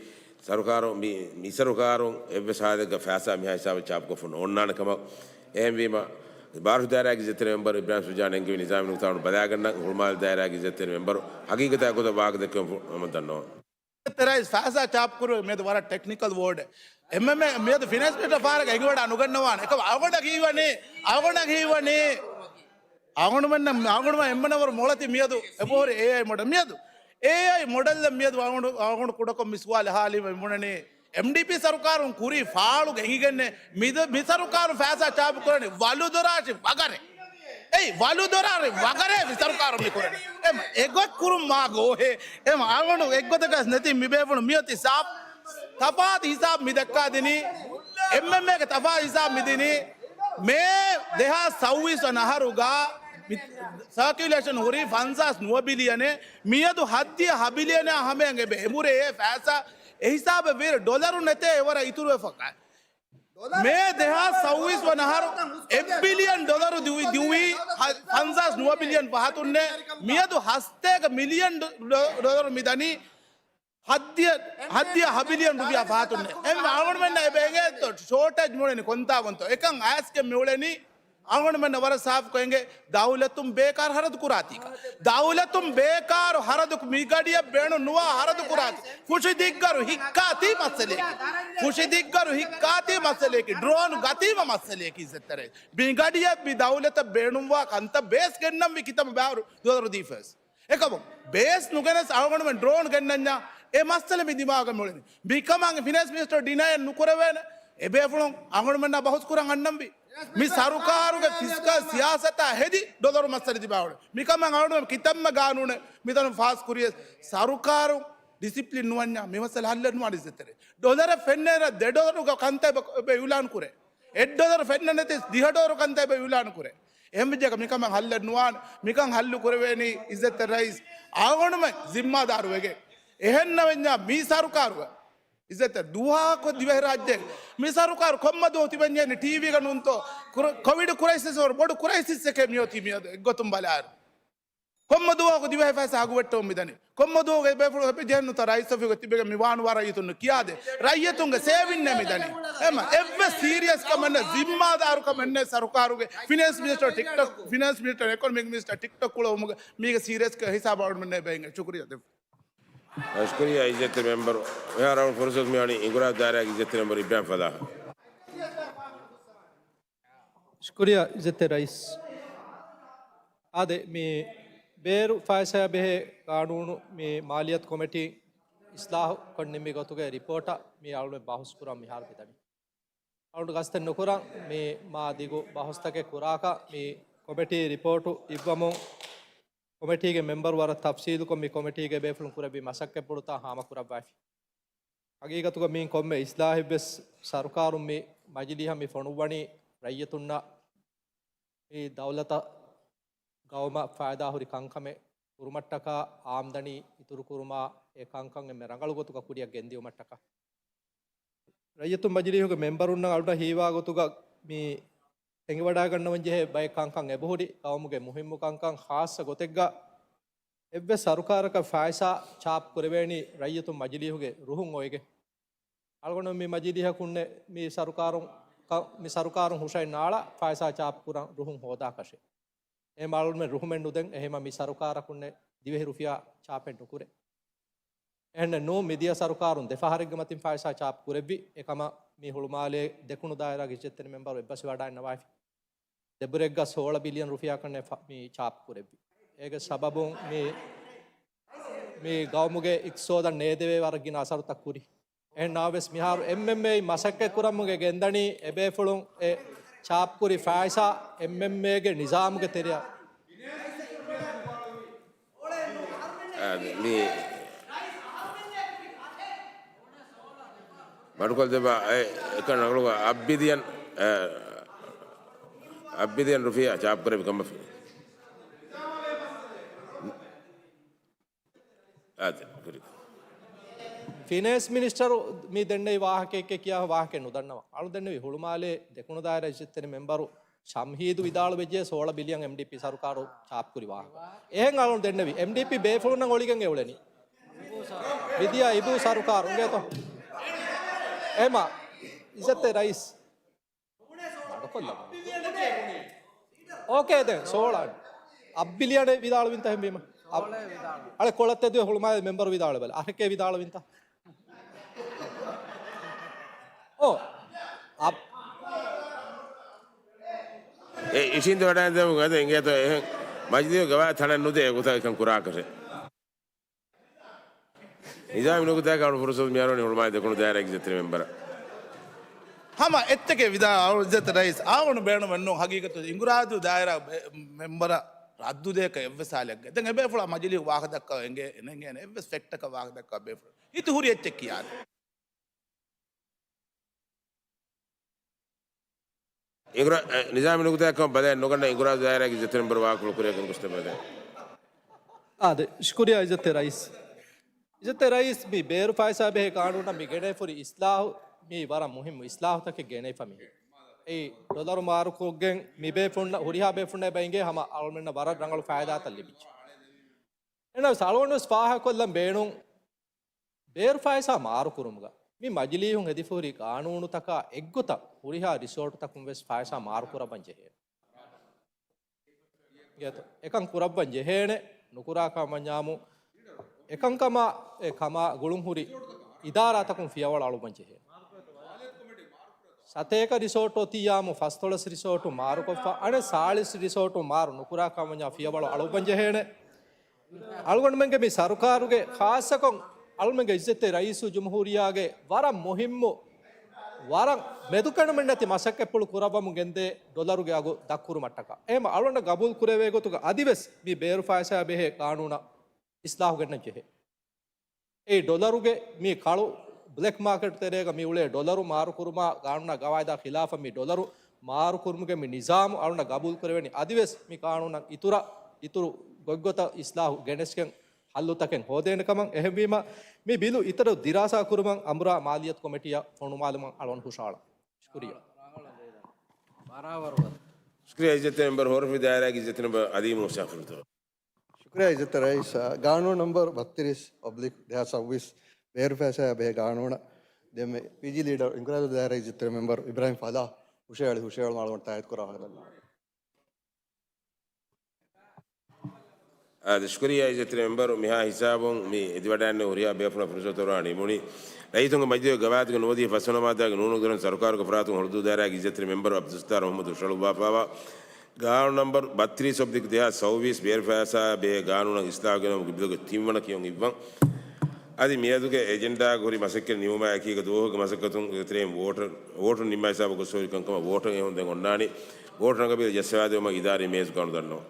ސަރުކާރު މި، މި ސަރުކާރުން އެއްވެސް ހާލެއްގަ ފައިސާ މިހާ ހިސާބަށް ޗާޕްކޮށްފަ ނޯންނާނެ ކަމަށް. އެހެންވީމަ، ބާރު ދާއިރާގެ އިއްޒަތްތެރި މެމްބަރު އިބްރާހިމް ޝުޖާ ނެންގެވި ނިޒާމީ ނުކުތާ ބަލާގަންނަން. ހުޅުމާލެ ދާއިރާގެ އިއްޒަތްތެރި މެމްބަރު ހަގީގަތާ ގޮތަށް ވާހަކަ ދެއްކެވުން އަމަ ދަންނަވަން. ރައީސް ފައިސާ ޗާޕް ކުރު މިއަދު ވަރަށް ޓެކްނިކަލް ވޯޑެއް. އެމްއެމްއޭ މިއަދު ފިނޭންސް މިނިސްޓަރ ފަހަރަކަށް އެނގިވަޑާ ނުގަންނަވާނެ. އެކަމަ އަޅުގަނޑަށް ހީވަނީ، އަޅުގަނޑަށް ހީވަނީ، އަޅުގަނޑުމެން، އަޅުގަނޑުމެން އެންމެނަވަރު މޮޅަތި މިއަދު އެބަހުރި އޭއައި މޮޑެލް. މިއަދު އޭއައި މޮޑެލް މިއަދު އަޅުގަނޑު، އަޅުގަނޑު ކުޑަކޮށް މި ސުވާލެއް ހާލީމަ މިބުނަނީ، އެމްޑީޕީ ސަރުކާރުން ކުރީ ފާޅު ގެންގިގެންނެ މި، މި ސަރުކާރުން ފައިސާ ޗާޕް ކުރަނީ ވަލުދޮރާށި ވަގަރެއް. އެއީ ވަލުދޮރާށި ވަގަރޭ މި ސަރުކާރުން މި ކުރަނީ. އެމަ އެގޮތް ކުރުން މާ ގޯހޭ. އެމަ އަޅުގަނޑު އެއްގޮތަކަށް ނެތި މި ބޭފުޅުން މިއޮތީ ސާފް. ތަފާތު ހިސާބު މި ދައްކާ ދިނީ. އެމްއެމްއޭގެ ތަފާތު ހިސާބު މި ދިނީ. މޭ ދެހާސް ސައުވީސް ވަނަ އަހަރުގަ މި ސާކިއުލޭޝަން ހުރީ ފަންސާސް ނުވަ ބިލިއަނެއް. މިއަދު ހައްދިޔަ ހަ ބިލިއަނާ ހަމަޔަށް އެބަ އެނބުރޭ އެ ފައިސާ. އެ ހިސާބަށް ވީރަ ޑޮލަރު ނެތޭ އެވަރަށް އިތުރުވެފަކަ. މޭ ދެހާސް ސައުވީސް ވަނަ އަހަރު އެއް ބިލިއަން ޑޮލަރު ދިއުވި، ދިއުވީ ހަ-، ފަންސާސް ނުވަ ބިލިއަން ފަހަތުންނޭ. މިއަދު ހަސަތޭކަ މިލިއަން ޑޮ-، ޑޮ-، ޑޮލަރު މި ދަނީ ހައްދިޔަ، ހައްދިޔަ ހަ ބިލިއަން ރުފިޔާ ފަހަތުންނޭ. އެންމެ އަޅުގަނޑުމެންނަށް އެބަ އެނގޭތޯ ޝޯޓޭޖް މިއުޅެނީ ކޮންތާވަންތޯ؟ އެކަން އައިސްގެން މިއުޅެނީ އަޅުގަނޑުމެންނަށް ވަރަށް ސާފުކޮށް އެނގޭ ދައުލަތުން ބޭކާރު ހަރަދު ކުރާތީކަ. ދައުލަތުން ބޭކާރު ހަރަދު މި ގަޑިއަށް ބޭނުން ނުވާ ހަރަދު ކުރާތީ. ފުށި ދިއްގަރު ހިއްކާތީ މައްސަލައެކި. ފުށި ދިއްގަރު ހިއްކާތީ މައްސަލައެކި. ޑްރޯން ގަތީމަ މައްސަލައެކި އިއްޒަތްތެރޭ. މި ގަޑިއަށް މި ދައުލަތަށް ބޭނުންވާ ކަންތައް ބޭސް ގެންނަންވީ ކިތަންމެ ބާރު ދޮލަރު ދީފަވެސް. އެކަމު ބޭސް ނުގެނެސް އަޅުގަނޑުމެން ޑްރޯން ގެންނަންޏާ އެ މައްސަލަ މި ދިމާގަ މިއުޅެނީ. މިކަމަށް ފިނޭންސް މިނިސްޓަރ ޑިނައެއް ނުކުރެވޭނެ. އެބޭފުޅުން އަޅުގަނޑުމެންނާ ބަހުސް ކުރަން އަންނަންވީ. މި ސަރުކާރުގެ ފިސްކަލް ސިޔާސަތާ ހެދި ޑޮލަރު މައްސަލަ ދިމާވުނު. މިކަމަށް އަޅުގަނޑުމެން ކިތަންމެ ގާނޫނެއް މިތަނުން ފާސް ކުރިޔަސް ސަރުކާރު ޑިސިޕްލިން ނުވަންޏާ މި މައްސަލަ ހައްލެއް ނުވާނެ އިއްޒަތްތެރޭ. ޑޮލަރެއް ފެންނައިރަށް ދެ ޑޮލަރުގެ ކަންތައް އެބަ، އެބަ އިއުލާން ކުރޭ. އެއް ޑޮލަރު ފެންނަ ނެތި ދިހަ ޑޮލަރު ކަންތައް އެބަ އިއުލާން ކުރޭ. އެހެންވެއްޖެކަ މިކަމަށް ހައްލެއް ނުވާނެ. މިކަން ހައްލު ކުރެވޭނީ އިއްޒަތްތެރި ރައީސް އަޅުގަނޑުމެން ޒިންމާދާރުވެގެން. އެހެންނަވެންޏާ މި ސަރުކާރުގަ އިއްޒަތްތެރި ދުވަހަކު ދިވެހިރާއްޖޭގެ މި ސަރުކާރު ކޮންމެ ދުވަހު ތިބެންޖެހެނީ ޓީވީގަ ނޫންތޯ؟ ކުރ-، ކޮވިޑް ކުރައިސިސް ވަރު ބޮޑު ކުރައިސިސްއެކޭ މިއޮތީ މިއަދު އެއްގޮތުން ބަލާއިރު. ކޮންމެ ދުވަހަކު ދިވެހި ފައިސާ ހަގުވެއްޓަވަން މިދަނީ. ކޮންމެ ދުވަހަކު އެބޭފުޅު އެބަޖެހެން ނުތަ ރައީސް އޮފީހުގަ ތިބެގެން މި ވާނުވާ ރައްޔިތުންނަށް ކިޔާދޭ. ރައްޔިތުންގެ ސޭވިންނޭ މިދަނީ. އެމަ އެއްވެސް ސީރިއަސް ކަމެއް ނެތް، ޒިންމާދާރު ކަމެއް ނެތް ސަރުކާރުގެ ފިނޭންސް މިނިސްޓަރ ޓިކްޓޮކް، ފިނޭންސް މިނިސްޓަރ، އިކޮނޮމިކް މިނިސްޓަރ ޓިކްޓޮކް ކުޅަވުމުގެ މީގެ ސީރިއަސް ހިސާބަށް އަޅުގަނޑުމެންނަށް އެބަ އިނގޭ. ޝުކުރިއްޔާ ދެއްވުން. ޝުކުރިއްޔާ އިއްޒަތްތެރި މެމްބަރު. މިހާރު އަޅުގަނޑު ފުރުސަތު މިވަނީ އިނގުރާބް ދާއިރާގެ އިއްޒަތްތެރި މެމްބަރު އިބްރާހިމް ފަލާހަށް. ޝުކުރިއްޔާ އިއްޒަތްތެރި ރައީސް. އާދެ، މި ބޭރު ފައިސާއާ ބެހޭ ގާނޫނު މި މާލިޔަތު ކޮމިޓީ އިސްލާހު ކޮށް ނިންމި ގޮތުގެ ރިޕޯޓަށް މި އަޅުގަނޑު ބަހުސް ކުރަން މިހާރު މިދަނީ. އަޅުގަނޑު ގަސްތެއް ނުކުރަން، މި މާ ދިގު ބަހުސްތަކެއް ކުރާކަށް މި ކޮމިޓީ ރިޕޯޓު އިއްވަމުން ކޮމިޓީގެ މެމްބަރު ވަރަށް ތަފްސީލުކޮށް މި ކޮމިޓީގެ ބޭފުޅުން ކުރެއްވި މަސައްކަތްޕުޅުތައް ހާމަކުރައްވައިފި. ހަގީގަތުގަ މިއިން ކޮންމެ އިސްލާހެއްވެސް ސަރުކާރުން މި މަޖިލީހަށް މި ފޮނުއްވަނީ ރައްޔިތުންނަށް މި ދައުލަތަށް ގައުމަށް ފައިދާހުރި ކަންކަމެއް ކުރުމަށްޓަކާ، އާމްދަނީ އިތުރުކުރުމާ، އެ ކަންކަން އެންމެ ރަނގަޅު ގޮތުގަ ކުރިއަށް ގެންދިއުމަށްޓަކާ. ރައްޔިތުން މަޖިލީހުގެ މެމްބަރުންނަށް އަޅުގަނޑަށް ހީވާ ގޮތުގަ މި އެނގިވަޑައިގަންނަވަން ޖެހޭ ބައެއް ކަންކަން އެބަހުރި، ގައުމުގެ މުހިއްމު ކަންކަން ޚާއްޞަ ގޮތެއްގަ އެއްވެސް ސަރުކާރަކަށް ފައިސާ ޗާޕް ކުރެވޭނީ ރައްޔިތުން މަޖިލީހުގެ ރުހުން އޮވެގެން. އަޅުގަނޑު މި މަޖިލީހަކުންނެއް މި ސަރުކާރުން ކަ-، މި ސަރުކާރުން ހުށައިން ނާޅާ ފައިސާ ޗާޕް ކުރަން ރުހުން ހޯދާކަށެއް. އެހެން އަޅުމެން ރުހުމެއް ނުދެން، އެހެމަ މި ސަރުކާރަކުންނެއް ދިވެހި ރުފިޔާ ޗާޕެއް ނުކުރޭ. އެހެންނެއް ނޫން، މިދިޔަ ސަރުކާރުން ދެ ފަހަރެއްގެ މަތިން ފައިސާ ޗާޕް ކުރެއްވި. އެކަމަށް މި ހުޅުމާލޭ ދެކުނު ދާއިރާގެ އިއްޒަތްތެރި މެމްބަރު އެއްބަސްވި ވަޑާއިންނަވާފި. ދެބުރެއްގަ ސޯޅަ ބިލިއަން ރުފިޔާ ކަންނޭ ފަ-، މި ޗާޕް ކުރެއްވި. އޭގެ ސަބަބުން މި، މި ގައުމުގެ އިޤްތިޞާދަށް ނޭދެވޭ ވަރަށް ގިނަ އަސަރުތައް ކުރި. އެހެން ނަމަވެސް މިހާރު އެމްއެމްއޭ މަސައްކަތް ކުރަމުގެ ގެންދަނީ އެބޭފުޅުން އެ ޗާޕް ކުރި ފައިސާ އެމްއެމްއޭގެ ނިޒާމުގެ ތެރެއަށް. އާ، މި މަޑުކޮށްދެއްވާ އެ، އެކަން ރަނގަޅު އަށް ބިލިއަން، އެ، އަށް ބިލިއަން ރުފިޔާ ޗާޕް ކުރެއްވި ކަމަށް. އާދެ، ކުރި. ފިނޭންސް މިނިސްޓަރު މި ދެންނެވި ވާހަކައެއް ކިޔާ ވާހަކައެއް ނުދަންނަވަން. އަޅު ދެންނެވި ހުޅުމާލޭ ދެކުނު ދާއިރާ އިއްޒަތްތެރި މެމްބަރު ޝަމްހީދު ވިދާޅުވެއްޖެ ސޯޅަ ބިލިއަން އެމްޑީޕީ ސަރުކާރު ޗާޕް ކުރި ވާހަކަ. އެހެން އަޅުން ދެންނެވި. އެމްޑީޕީ ބޭފުޅުންނަށް އޮޅިގެން އެ އުޅެނީ. މިދިޔަ އިބޫ ސަރުކާރު އިނގޭތޯ. އެމަ އިއްޒަތްތެރި ރައީސް. މަޑުކޮށްލަ. އޯކޭ ދެން ސޯޅަ. އަށް ބިލިއަނެއް ވިދާޅުވިންތަ ހެންވީމަ. އަ-، އަޅެ ކޮޅަށް ތެދުވެ ހުޅުމާލެ މެމްބަރު ވިދާޅުވެބަލަ. އަހެކޭ ވިދާޅުވިންތަ؟ އޯ. އަ-، އެ އިށީނދެ ވަޑައިންދެމުގެ އަދި އިނގޭތޯ އެހެން މަޖިލީހުގެ ގަވާއިދު ތަޅެއް ނުދޭ އެގޮތަށް އެކަން ކުރާކަށެއް. ނިޒާމީ ނުކުތާއަކަށް އަޅު ފުރުސަތު މިއަރުވަނީ ހުޅުމާލެ ދެކުނު ދާއިރާގެ އިއްޒަތްތެރި މެމްބަރަށް. ހަމަ އެއްޗެކޭ ވިދާ އަޅު އިއްޒަތްތެރި ރައީސް އާވަނު ބޭނުމެއް ނޫން ހަގީގަތު އިނގުރާދޫ ދާއިރާ ބެ-، މެމްބަރަށް ރައްދުދޭކަށް އެއްވެސް ހާލެއްގަ. ދެން އެބޭފުޅާ މަޖިލީހު ވާހަކަ ދައްކަވަން އެނގޭ، އެނގޭނެ އެއްވެސް ފެކްޓަކަށް ވާހަކަ ދައްކަވާ ބޭފުޅު. ހިތު ހުރި އެއްޗެއް ކިޔާދެ. އިނގުރާ-، އެ، ނިޒާމީ ނުކުތާއަކަށް ބަލައެއް ނުގަންނަ އިނގުރާދޫ ދާއިރާގެ އިއްޒަތްތެރި މެމްބަރު ވާހަކަފުޅު ކުރިއަށް ގެންގޮސްދެއްވަދޭ. އާދެ، ޝުކުރިއްޔާ އިއްޒަތްތެރި ރައީސް. އިއްޒަތްތެރި ރައީސް މި ބޭރު ފައިސާ ބެހޭ ގާނޫނަށް މި ގެނެފުރި އިސްލާހު މީ ވަރަށް މުހިއްމު އިސްލާހުތަކެއް ގެނެފަ މިހިރީ. އެއީ ޑޮލަރު މާރުކޮށްގެން މި ބޭފުންނަ-، ހުރިހާ ބޭފުންނަށް އެބަ އިނގޭ ހަމަ އަޅުމެންނަށް ވަރަށް ރަނގަޅު ފައިދާތައް ލިބިއްޖެ. އެނަސް އަޅުގަނޑުވެސް ފާހަގަކޮށްލަން ބޭނުން ބޭރު ފައިސާ މާރުކުރުމުގަ މި މަޖިލީހުން ހެދިފަހުރި ގާނޫނުތަކާ އެއްގޮތަށް ހުރިހާ ރިސޯޓުތަކުން ވެސް ފައިސާ މާރުކުރައްވަން ޖެހޭ. އެކަން ކުރައްވަން ޖެހޭނެ ނުކުރާކަމަށް ވަންޏާމު އެކަންކަމާ އެ ކަމާ ގުޅުންހުރި އިދާރާތަކުން ފިޔަވަޅު އަޅުއްވަން ޖެހޭނެ. ސަތޭކަ ރިސޯޓު އޮތިއްޔާމު ފަސްދޮޅަސް ރިސޯޓު މާރުކޮށްފަ އަނެއް ސާޅީސް ރިސޯޓު މާރު ނުކުރާކަމަށް ވަންޏާ ފިޔަވަޅު އަޅުއްވަން ޖެހޭނެ. އަޅުގަނޑުމެންގެ މި ސަރުކާރުގެ ޚާއްޞަކޮށް އަޅުމެންގެ އިއްޒަތްތެރި ރައީސުލްޖުމްހޫރިއްޔާގެ ވަރަށް މުހިއްމު، ވަރަށް މެދުކެނޑުމެއްނެތި މަސައްކަތްޕުޅު ކުރައްވަމުން ގެންދޭ ޑޮލަރުގެ އަގު ދަށްކުރުމަށްޓަކާ. އެހެން އަޅުގަނޑަށް ގަބޫލު ކުރެވޭ ގޮތުގަ އަދިވެސް މި ބޭރު ފައިސާ ބެހޭ ގާނޫނަށް އިސްލާހު ގެންނަން ޖެހޭ. އެ ޑޮލަރުގެ މި ކަޅު ބްލެކް މާކެޓް ތެރޭގަ މި އުޅޭ ޑޮލަރު މާރުކުރުމާ ގާނޫނާ ގަވާއިދާ ޚިލާފަށް މި ޑޮލަރު މާރުކުރުމުގެ މި ނިޒާމު އަޅުންނަށް ގަބޫލު ކުރެވެނީ. އަދިވެސް މި ގާނޫނަށް އިތުރަށް، އިތުރު ގޮތްގޮތަށް އިސްލާހު ގެނެސްގެން ހައްލުތަކެއް ހޯދޭނެ ކަމަށް. އެހެންވީމަ، މި ބިލު އިތުރަށް ދިރާސާ ކުރުމަށް އަނބުރާ މާލިއްޔަތު ކޮމިޓީއަށް ފޮނުވާލުމަށް އަޅުން ހުށައަޅަން. ޝުކުރިއްޔާ. ޝުކުރިއްޔާ އިއްޒަތްތެރި މެމްބަރު ހޯރަފުޅު ދާއިރާގެ އިއްޒަތްތެރި މެމްބަރު އަލީ މޫސާ ފުރުތޯ. ޝުކުރިއްޔާ އިއްޒަތްތެރި ރައީސް، ގާނޫނު ނަމްބަރު ބައްތިރީސް އޮބްލިކް ދެހާސް ސައްބީސް ބޭރު ފައިސާ ބެހޭ ގާނޫނަށް ދެންމެ ޕީޖީ ލީޑަރު އިނގުރާދޫ ދާއިރާ އިއްޒަތްތެރި މެމްބަރު އިބްރާހިމް ފަލާހް ހުށައެޅި ހުށައެޅުމަށް އަޅުގަނޑު ތާއީދު ކުރާ ހަދަން. އާދެ، ޝުކުރިއްޔާ އިއްޒަތްތެރި މެމްބަރު. މިހާ ހިސާބުން މި އެދިވަޑައިގެންނެވި ހުރިހާ ބޭފުޅަށް ފުރުސަތު އޮރާ ނިމުނީ. ރައްޔިތުންގެ މަޖިލީހުގެ ގަވާއިދުގަ ނުވަދިހަ ފަސްވަނަ މާއްދާގެ ނޫނުގެ ދޮރުން ސަރުކާރުގެ ފަރާތުން ހުޅުދޫ ދާއިރާގެ އިއްޒަތްތެރި މެމްބަރު އަބްދުލް ސައްތާރު މުހައްމަދު ހުށަހަޅުއްވާފައިވާ ގާނޫނު ނަމްބަރު ބައްތިރީސް އޮބްލިކް ދެހާސް ސައުވީސް ބޭރު ފައިސާ ބެހޭ ގާނޫނަށް އިސްލާހު ގެނައުމުގެ ބިލުގެ ތިންވަނަ ކިޔުން އިއްވަން. އަދި މިއަދުގެ އެޖެންޑާގަ ހުރި މަސައްކަތް ނިމުމާ އެކީގަ ދުވަހުގެ މަސައްކަތުން ތެރެއިން ވޯޓަށް، ވޯޓުން ނިންމާ ހިސާބަށް ގޮސްފަހުރި ކަންކަމަށް ވޯޓަށް އެހުން ދެން އޮންނާނީ. ވޯޓު ރަނގަބީލު ޖައްސަވާދެވުމަށް އިދާރީ މޭޒު ގާނޫނު ދަންނަވަން.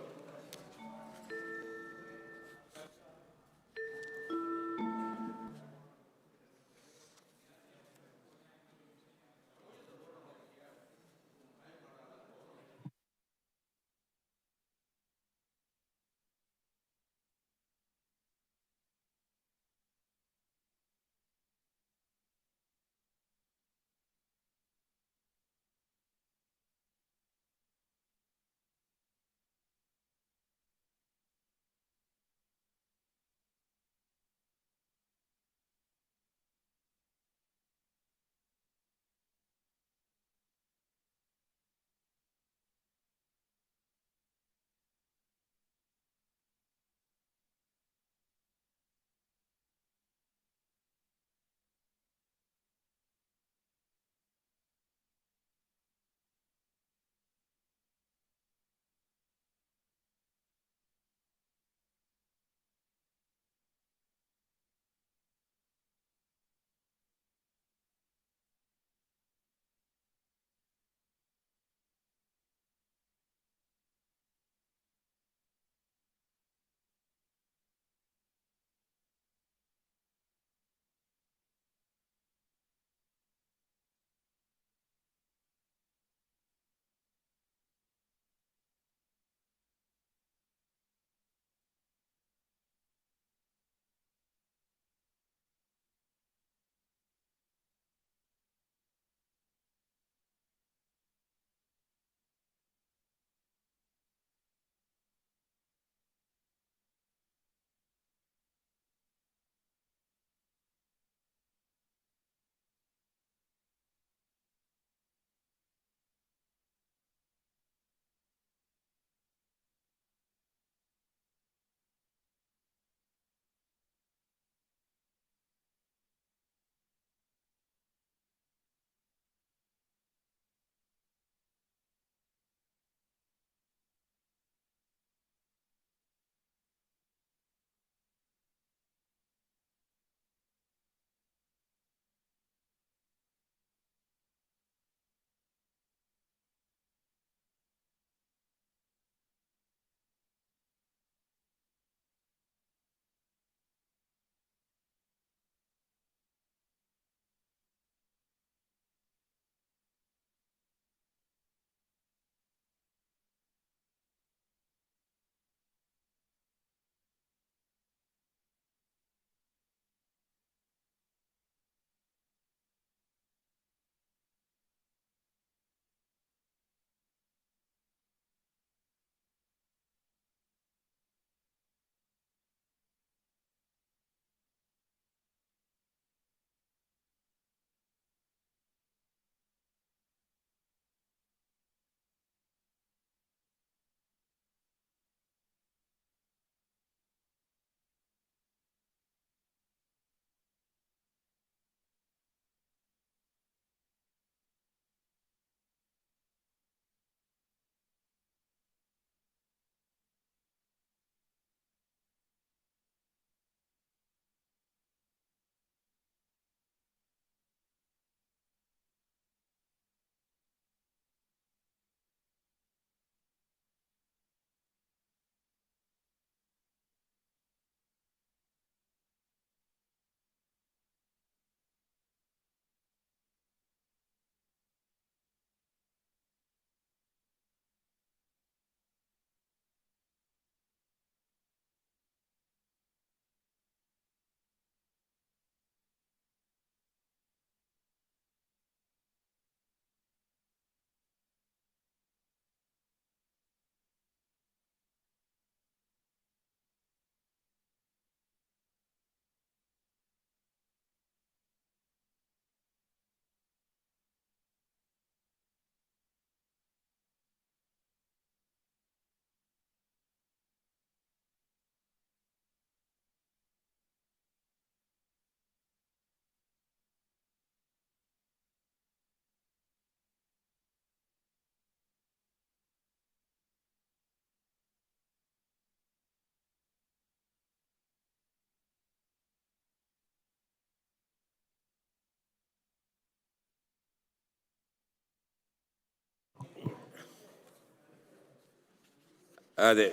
އާދެ،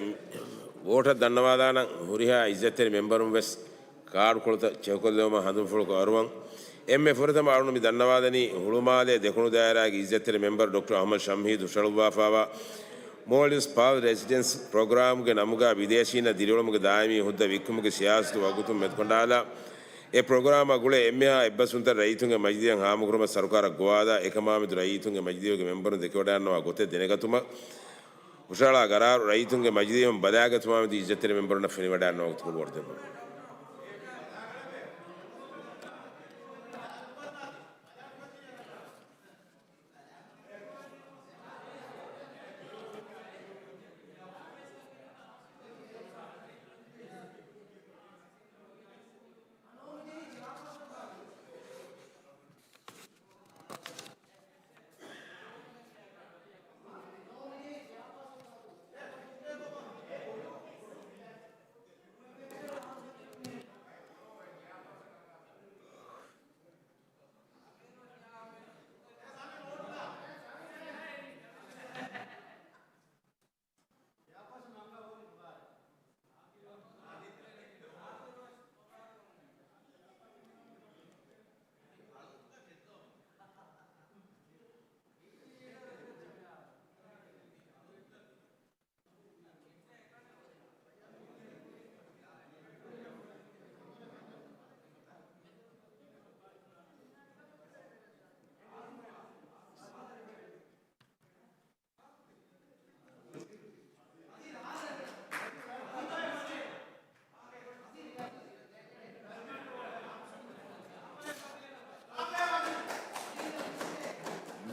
ވޯޓަށް ދަންނަވާލާނަން. ހުރިހާ އިއްޒަތްތެރި މެމްބަރުން ވެސް ކާޑުކޮޅުތައް ޗެކުކޮށްލެވުމަށް ހަނދުމަފުޅު އަރުވަން. އެންމެ ފުރަތަމަ އަޅުން މި ދަންނަވާލަނީ ހުޅުމާލޭ ދެކުނު ދާއިރާގެ އިއްޒަތްތެރި މެމްބަރު ޑޮކްޓަރ އަހްމަދު ޝަމްހީދު ހުށަހަޅުއްވާފައިވާ މޯލްޑިވްސް ޕާލް ރެސިޑެންސް ޕްރޮގްރާމްގެ ނަމުގައި ބިދޭށީންނަށް ދިރިއުޅުމުގެ ދާއިމީ ހުއްދަ ވިއްކުމުގެ ސިޔާސަތު ވަގުތުން މެދުކަނޑާލާ، އެ ޕްރޮގްރާމާ ގުޅޭ އެންމެހާ އެއްބަސްވުންތައް ރައްޔިތުންގެ މަޖިލީހަށް ހާމަކުރުމަށް ސަރުކާރަށް ގޮވާލާ، އެކަމާމެދު ރައްޔިތުންގެ މަޖިލީހުގެ މެމްބަރުން ދެކެވަޑައިގަންނަވާ ގޮތެއް ދެނެގަތުމަށް ހުށަހަޅާ ގަރާރު ރައްޔިތުންގެ މަޖިލީހުން ބަލާގަތުމާމެދު އިއްޒަތްތެރި މެމްބަރުންނަށް ފެނިވަޑައިގަންނަވާ ގޮތުގަ ވޯޓު ދެއްވުން.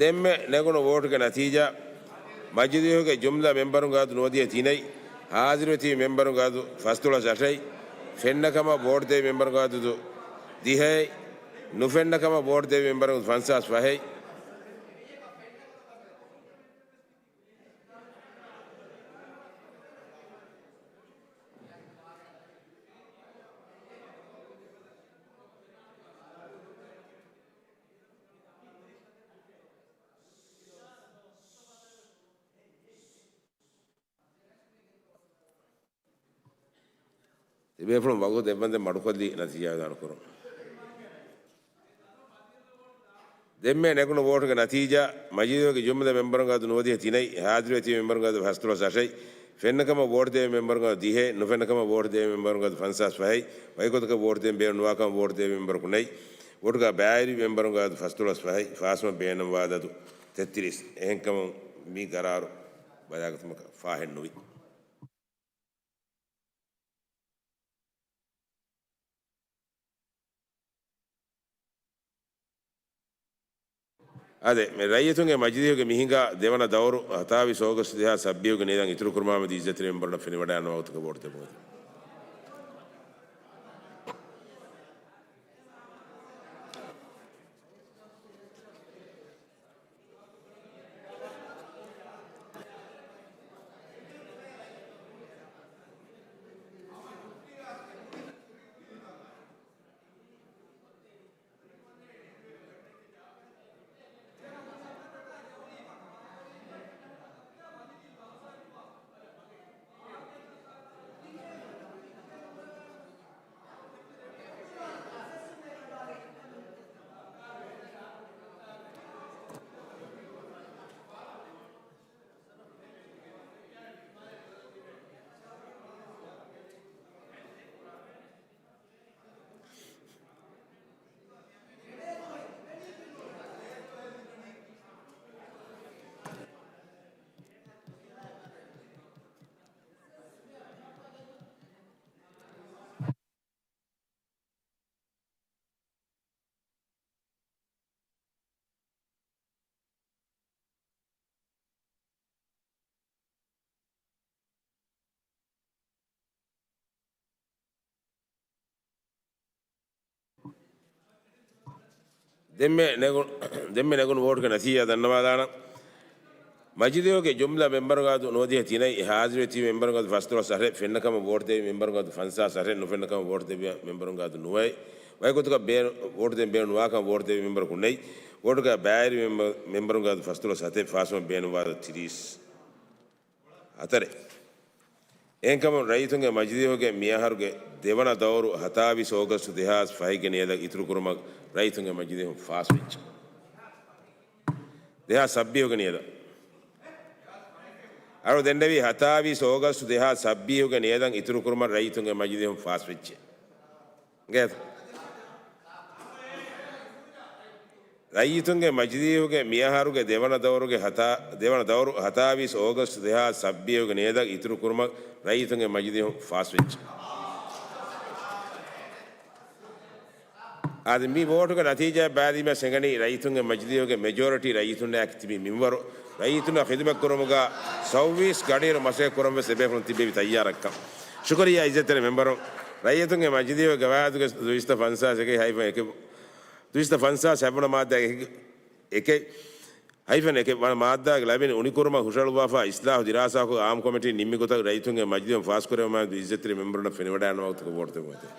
ދެންމެ ނެގުނު ވޯޓުގެ ނަތީޖާ، މަޖިލީހުގެ ޖުމްލަ މެމްބަރުންގެ އަދަދު ނުވަދިހަ ތިނެއް، ހާޒިރުވެ ތިބި މެމްބަރުންގެ އަދަދު ފަންސާސް އަށެއް، ފެންނަ ކަމަށް ވޯޓު ދެވި މެމްބަރުންގެ އަދަދު ދިހައެއް، ނުފެންނަ ކަމަށް ވޯޓު ދެވި މެމްބަރުންގެ ފަންސާސް ފަހެއް. ތިބޭފުޅުން ވަގުތު ދެއްވަންދެން މަޑުކޮށްލީ ނަތީޖާ އިއުލާނު ކުރުން. ދެންމެ ނެގުނު ވޯޓުގެ ނަތީޖާ، މަޖިލީހުގެ ޖުމްލަ މެމްބަރުންގެ އަދަދު ނުވަދިހަ ތިނެއް، ހާޒިރުވެ ތިބި މެމްބަރުންގެ އަދަދު ފަންސާސް އަށެއް، ފެންނަ ކަމަށް ވޯޓު ދެވި މެމްބަރުންގެ އަދަދު ދިހައެއް، ނުފެންނަ ކަމަށް ވޯޓު ދެވި މެމްބަރުންގެ އަދަދު ފަންސާސް ފަހެއް، ވަކި ގޮތަކަށް ވޯޓު ދޭން ބޭނުން ނުވާކަމަށް ވޯޓު ދެވި މެމްބަރަކު ނެތް، ވޯޓުގަ ބައިވެރި މެމްބަރުންގެ އަދަދު ފަންސާސް ފަހެއް، ފާސްވުމަށް ބޭނުންވާ އަދަދު ތެއްތިރީސް. އެހެންކަމުން މި ގަރާރު ބަލާގަތުމަކަށް ފާހެއް ނުވި. އާދެ، މި ރައްޔިތުންގެ މަޖިލީހުގެ މި ހިނގާ ދެވަނަ ދައުރު ހަތާވީސް އޯގަސްޓް ދެހާސް ސައްބީހުގެ ނިދަން އިތުރުކުރުމާމެދު އިއްޒަތްތެރި މެމްބަރުންނަށް ފެނިވަޑައިގަންނަވާ ގޮތުގަ ވޯޓު ދެއްވުން. ދެންމެ ނެގު-، ދެންމެ ނެގުނު ވޯޓުގެ ނަތީޖާ ދަންނަވާލާނަން. މަޖިލީހުގެ ޖުމްލަ މެމްބަރުންގެ އަދަދު ނުވަދިހަ ތިނެއް، ހާޒިރުވެ ތިބި މެމްބަރުންގެ އަދަދު ފަންސާސް އަށެއް، ފެންނަ ކަމަށް ވޯޓު ދެވި މެމްބަރުންގެ އަދަދު ފަންސާސް އަށެއް، ނުފެންނަ ކަމަށް ވޯޓު ދެވި މެމްބަރުންގެ އަދަދު ނުވައެއް، ވަކި ގޮތަކަށް ބޭ-، ވޯޓު ދޭން ބޭނުން ނުވާކަމަށް ވޯޓު ދެވި މެމްބަރަކު ނެތް، ވޯޓުގަ ބައިވެރި މެމްބަ-، މެމްބަރުންގެ އަދަދު ފަންސާސް އަށެއް، ފާސްވުމަށް ބޭނުންވާ އަދަދު ތިރީސް. ހަތަރެއް. އެހެންކަމުން ރައްޔިތުންގެ މަޖިލީހުގެ މިއަހަރުގެ ދެވަނަ ދައުރު ހަތާވީސް އޯގަސްޓު ދެހާސް ފަހެއްގެ ނިޔަދަށް އިތުރުކުރުމަށް ރައްޔިތުންގެ މަޖިލީހުން ފާސްވެއްޖެ. ދެހާސް ސައްބީހުގެ ނިޔަދަށް. އަޅު ދެންނެވީ ހަތާވީސް އޯގަސްޓު ދެހާސް ސައްބީހުގެ ނިޔަދަށް އިތުރުކުރުމަށް ރައްޔިތުންގެ މަޖިލީހުން ފާސްވެއްޖެ. ގޭތަ؟ ރައްޔިތުންގެ މަޖިލީހުގެ މިއަހަރުގެ ދެވަނަ ދައުރުގެ ހަތާ، ދެވަނަ ދައުރު ހަތާވީސް އޯގަސްޓު ދެހާސް ސައްބީހުގެ ނިޔަދަށް އިތުރުކުރުމަށް ރައްޔިތުންގެ މަޖިލީހުން ފާސްވެއްޖެ. އާދެ، މި ވޯޓުގެ ނަތީޖާ ބާލީމަ އެނގެނީ ރައްޔިތުންގެ މަޖިލީހުގެ މެޖޯރިޓީ ރައްޔިތުންނާއެކު ތިބި މިންވަރު ރައްޔިތުންނަށް ޚިދުމަތްކުރުމުގަ ސައުވީސް ގަޑިއިރު މަސައްކަތްކުރަން ވެސް އެބޭފުޅުން ތިބެވި ތައްޔާރަށްކަން. ޝުކުރިއްޔާ އިއްޒަތްތެރި މެމްބަރުން. ރައްޔިތުންގެ މަޖިލީހުގެ ގަވާއިދުގެ ދުއިސައްތަ ފަންސާސް އެކެއް ހައިފަން އެކެއް، ދުއިސައްތަ ފަންސާސް ހަތްވަނަ މާއްދާގެ އެކެއް، އެކެއް ހައިފަން އެކެއް ވަނަ މާއްދާގެ ލައިބެނި އުނިކުރުމަށް ހުށަހަޅުއްވާފަ އިސްލާހު ދިރާސާކޮށް އާއްމު ކޮމިޓީން ނިންމި ގޮތަށް ރައްޔިތުންގެ މަޖިލީހުން ފާސްކުރެވުމާ އިއްޒަތްތެރި މެމްބަރުންނަށް ފެނިވަޑައިގަންނަވާ ގޮތަކަށް ވޯޓު ދެއްވުން އެދެން.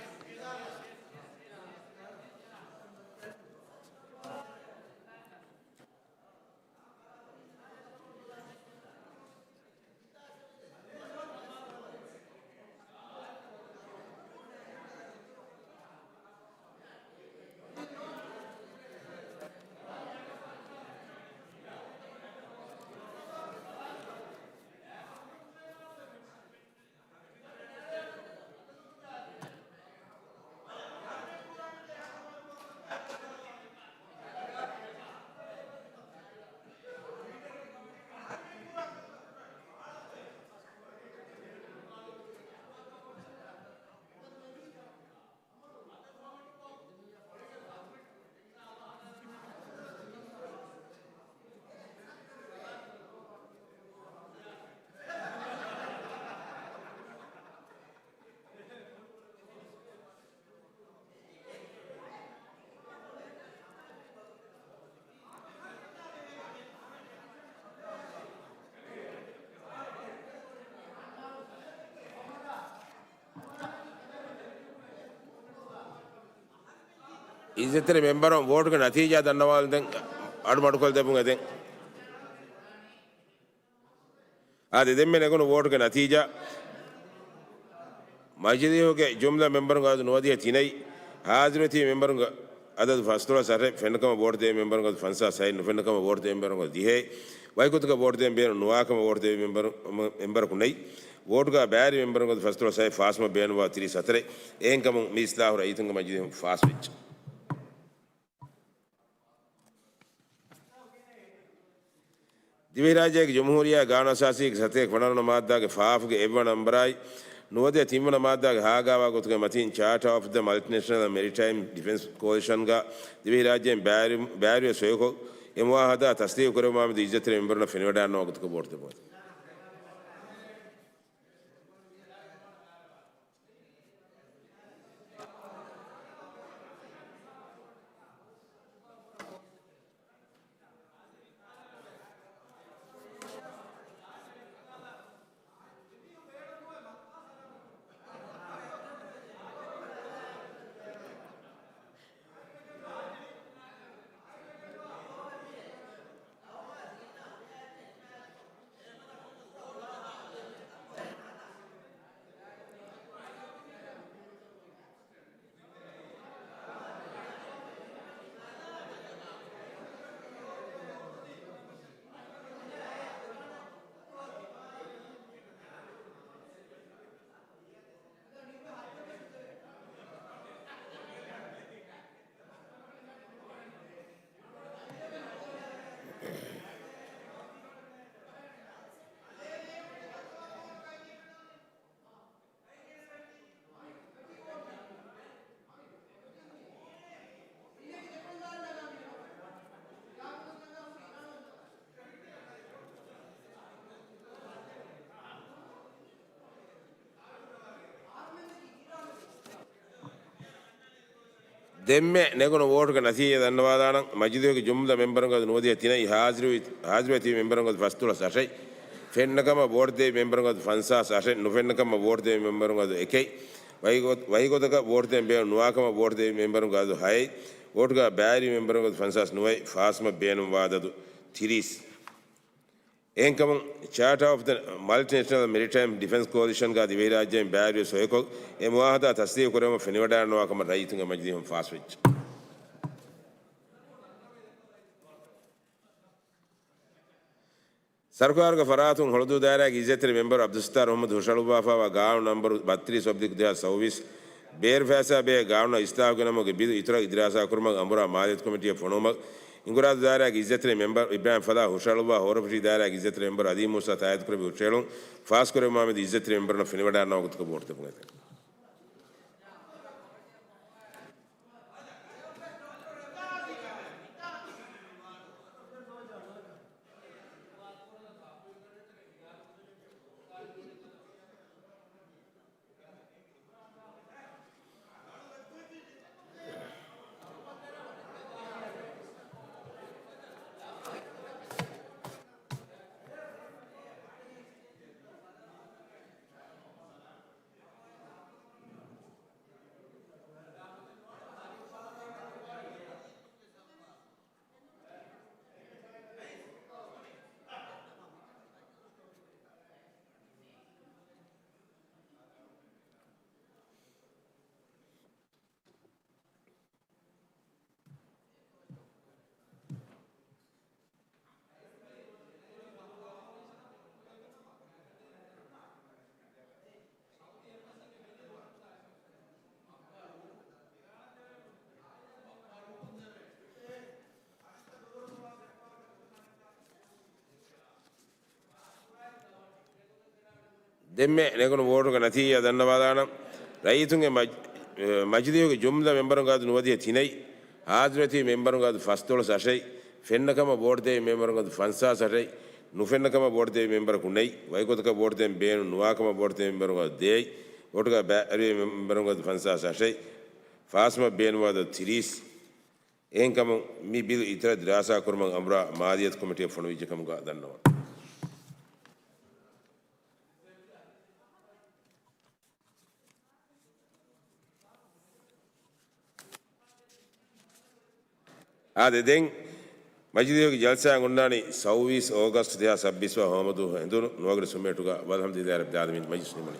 އިއްޒަތްތެރި މެމްބަރުން ވޯޓުގެ ނަތީޖާ ދަންނަވާލަދޭން. އަޑު މަޑުކޮށްދެއްވުން އެދެން. އާދެ، ދެންމެ ނެގުނު ވޯޓުގެ ނަތީޖާ. މަޖިލީހުގެ ޖުމްލަ މެމްބަރުންގެ އަދަދު ނުވަދިހަ ތިނައި، ހާޒިރުވެތިބި މެމްބަރުންގެ އަދަދު ފަންސާސް އަށެއް، ފެންނަކަމަށް ވޯޓު ދެވި މެމްބަރުންގެ އަދަދު ފަންސާސް ހައެއް، ނުފެންނަކަމަށް ވޯޓު ދެވި މެމްބަރުންގެ އަދަދު ދިހައެއް، ވައިކުދިކަ ވޯޓު ދެވި ބޭނުން ނުވާކަމަށް ވޯޓު ދެވި މެމްބަރު، މެމްބަރަކު ނެތް، ވޯޓުގަ ބައިވެރި މެމްބަރުންގެ އަދަދު ފަންސާސް ހައެއް، ފާސްވުމަށް ބޭނުންވާ ތިރީސް ހަތަރެއް، އެހެންކަމުން މި އިސްލާހު ރައްޔިތުންގެ މަޖިލީހުން ފާސްވެއްޖެ. ދިވެހިރާއްޖޭގެ ޖުމްހޫރިއްޔާ ގާނޫނުއަސާސީގެ ސަތޭކަ ފަނަރަ ވަނަ މާއްދާގެ ފާފުގެ އެއްވަނަ ނަންބަރާއި، ނުވަދިހަ ތިންވަނަ މާއްދާގެ ހާގާވާ ގޮތުގެ މަތީން ޗާޓާ އޮފް ދަ މަލްޓިނޭޝަނަލް މެރިޓައިމް ޑިފެންސް ކޯލިޝަންގަ ދިވެހިރާއްޖޭން ބައިވެރި، ބައިވެރިވެ ސޮއިކޮށް، އެ މުއާހަދާ ތަސްދީގު ކުރެއްވުމާމެދު އިއްޒަތްތެރި މެމްބަރުންނަށް ފެނިވަޑައިގަންނަވާ ގޮތަކަށް ވޯޓު ދެއްވުން. ދެންމެ ނެގުނު ވޯޓުގެ ނަތީޖާ ދަންނަވާލާނަން. މަޖިލީހުގެ ޖުމްލަ މެމްބަރުންގެ އަދަދު ނުވަދިހަ ތިނައި، ހާޒިރުވި، ހާޒިރުވެ ތިބި މެމްބަރުންގެ އަދަދު ފަސްދޮޅަސް އަށެއް، ފެންނަކަމަށް ވޯޓު ދެވި މެމްބަރުންގެ އަދަދު ފަންސާސް އަށެއް، ނުފެންނަކަމަށް ވޯޓު ދެވި މެމްބަރުންގެ އަދަދު އެކެއް، ވައިގޮ، ވައިގޮތަކަށް ވޯޓު ދެވި މެ، ނުވާކަމަށް ވޯޓު ދެވި މެމްބަރުންގެ އަދަދު ހައެއް، ވޯޓުގަ ބައިވެރި މެމްބަރުންގެ އަދަދު ފަންސާސް ނުވައެއް، ފާސްވުމަށް ބޭނުންވާ އަދަދު ތިރީސް. އެހެންކަމުން، ޗާޓާ އޮފް ދަ މަލްޓިނޭޝަނަލް މެރިޓައިމް ޑިފެންސް ކޯލިޝަންގާ ދިވެހިރާއްޖޭން ބައިވެރިވެ ސޮއިކޮށް އެ މުއާހަދާ ތަސްދީގު ކުރެވުމަށް ފެނިވަޑައިގަންނަވާ ކަމަށް ރައްޔިތުންގެ މަޖިލީހުން ފާސްވެއްޖެ. ސަރުކާރުގެ ފަރާތުން ހޮޅުދޫ ދާއިރާގެ އިއްޒަތްތެރި މެމްބަރު އަބްދުއްސައްތާރު އަޙްމަދު ހުށަހަޅުއްވާފައިވާ ގާނޫނު ނަންބަރު ބައްތިރީސް އޮބްލިކް ދެހާސް ސައުވީސް ބޭރު ފައިސާ ބެހޭ ގާނޫނާ އިސްލާހުގެ ނަމުގެ ބިލު އިތުރަށް އިދިރާސާ ކުރުމަށް އަނބުރާ މާލިޔަތު ކޮމިޓީއަށް ފޮނުވުމަށް އިނގުރާދޫ ދާއިރާގެ އިއްޒަތްތެރި މެމްބަރު އިބްރާހިމް ފަލާ ހުށަހަޅުއްވާ ހޯރަފުށި ދާއިރާގެ އިއްޒަތްތެރި މެމްބަރު އަލީ މޫސާ ތާއީދު ކުރެއްވި ހުށަހެޅުން ފާސްކުރެއްވުމާމެދު އިއްޒަތްތެރި މެމްބަރުންނަށް ފެނިވަޑައިގަންނަވާ ގޮތަކަށް ވޯޓް ދެއްވުން އެދެން. ދެންމެ ނެގުނު ވޯޓުގެ ނަތީޖާ ދަންނަވާލާނަން. ރައްޔިތުންގެ މަޖް-، އެ، މަޖިލީހުގެ ޖުމްލަ މެމްބަރުންގެ އަދަދު ނުވަދިހަ ތިނެއް، ހާޒިރުވެތިބި މެމްބަރުންގެ އަދަދު ފަންސާސް އަށެއް، ފެންނަ ކަމަށް ވޯޓް ދެވި މެމްބަރުންގެ އަދަދު ފަންސާސް އަށެއް، ނުފެންނަ ކަމަށް ވޯޓް ދެވި މެމްބަރަކު ނެތް، ވަކި ގޮތަކަށް ވޯޓް ދޭން ބޭނުން ނުވާ ކަމަށް ވޯޓް ދެވި މެމްބަރުންގެ އަދަދު ދޭއް، ވޯޓުގައި ބައިވެރިވި މެމްބަރުންގެ އަދަދު ފަންސާސް އަށެއް، ފާސްވުމަށް ބޭނުންވާ އަދަދު ތިރީސް. އެހެންކަމުން، މި ބިލު އިތުރަށް ދިރާސާ ކުރުމަށް އަނބުރާ މާލިޔަތު ކޮމިޓީއަށް ފޮނުވިއްޖެ ކަމުގަ ދަންނަވަން. އާދެ، ދެން މަޖިލީހުގެ ޖަލްސާއެއް އޮންނާނީ ސައުވީސް އޯގަސްޓް ދެހާސް ސައްބީސް ވާ ހޯމަދުވަހު އެނދުނު ނުވަގަޑި ސުމޭޓުގަ. ވަލްހަމްދުލިއްލާހި ރައްބިލް ޢާލަމީން. މަޖިލިސް ނިމުނީ.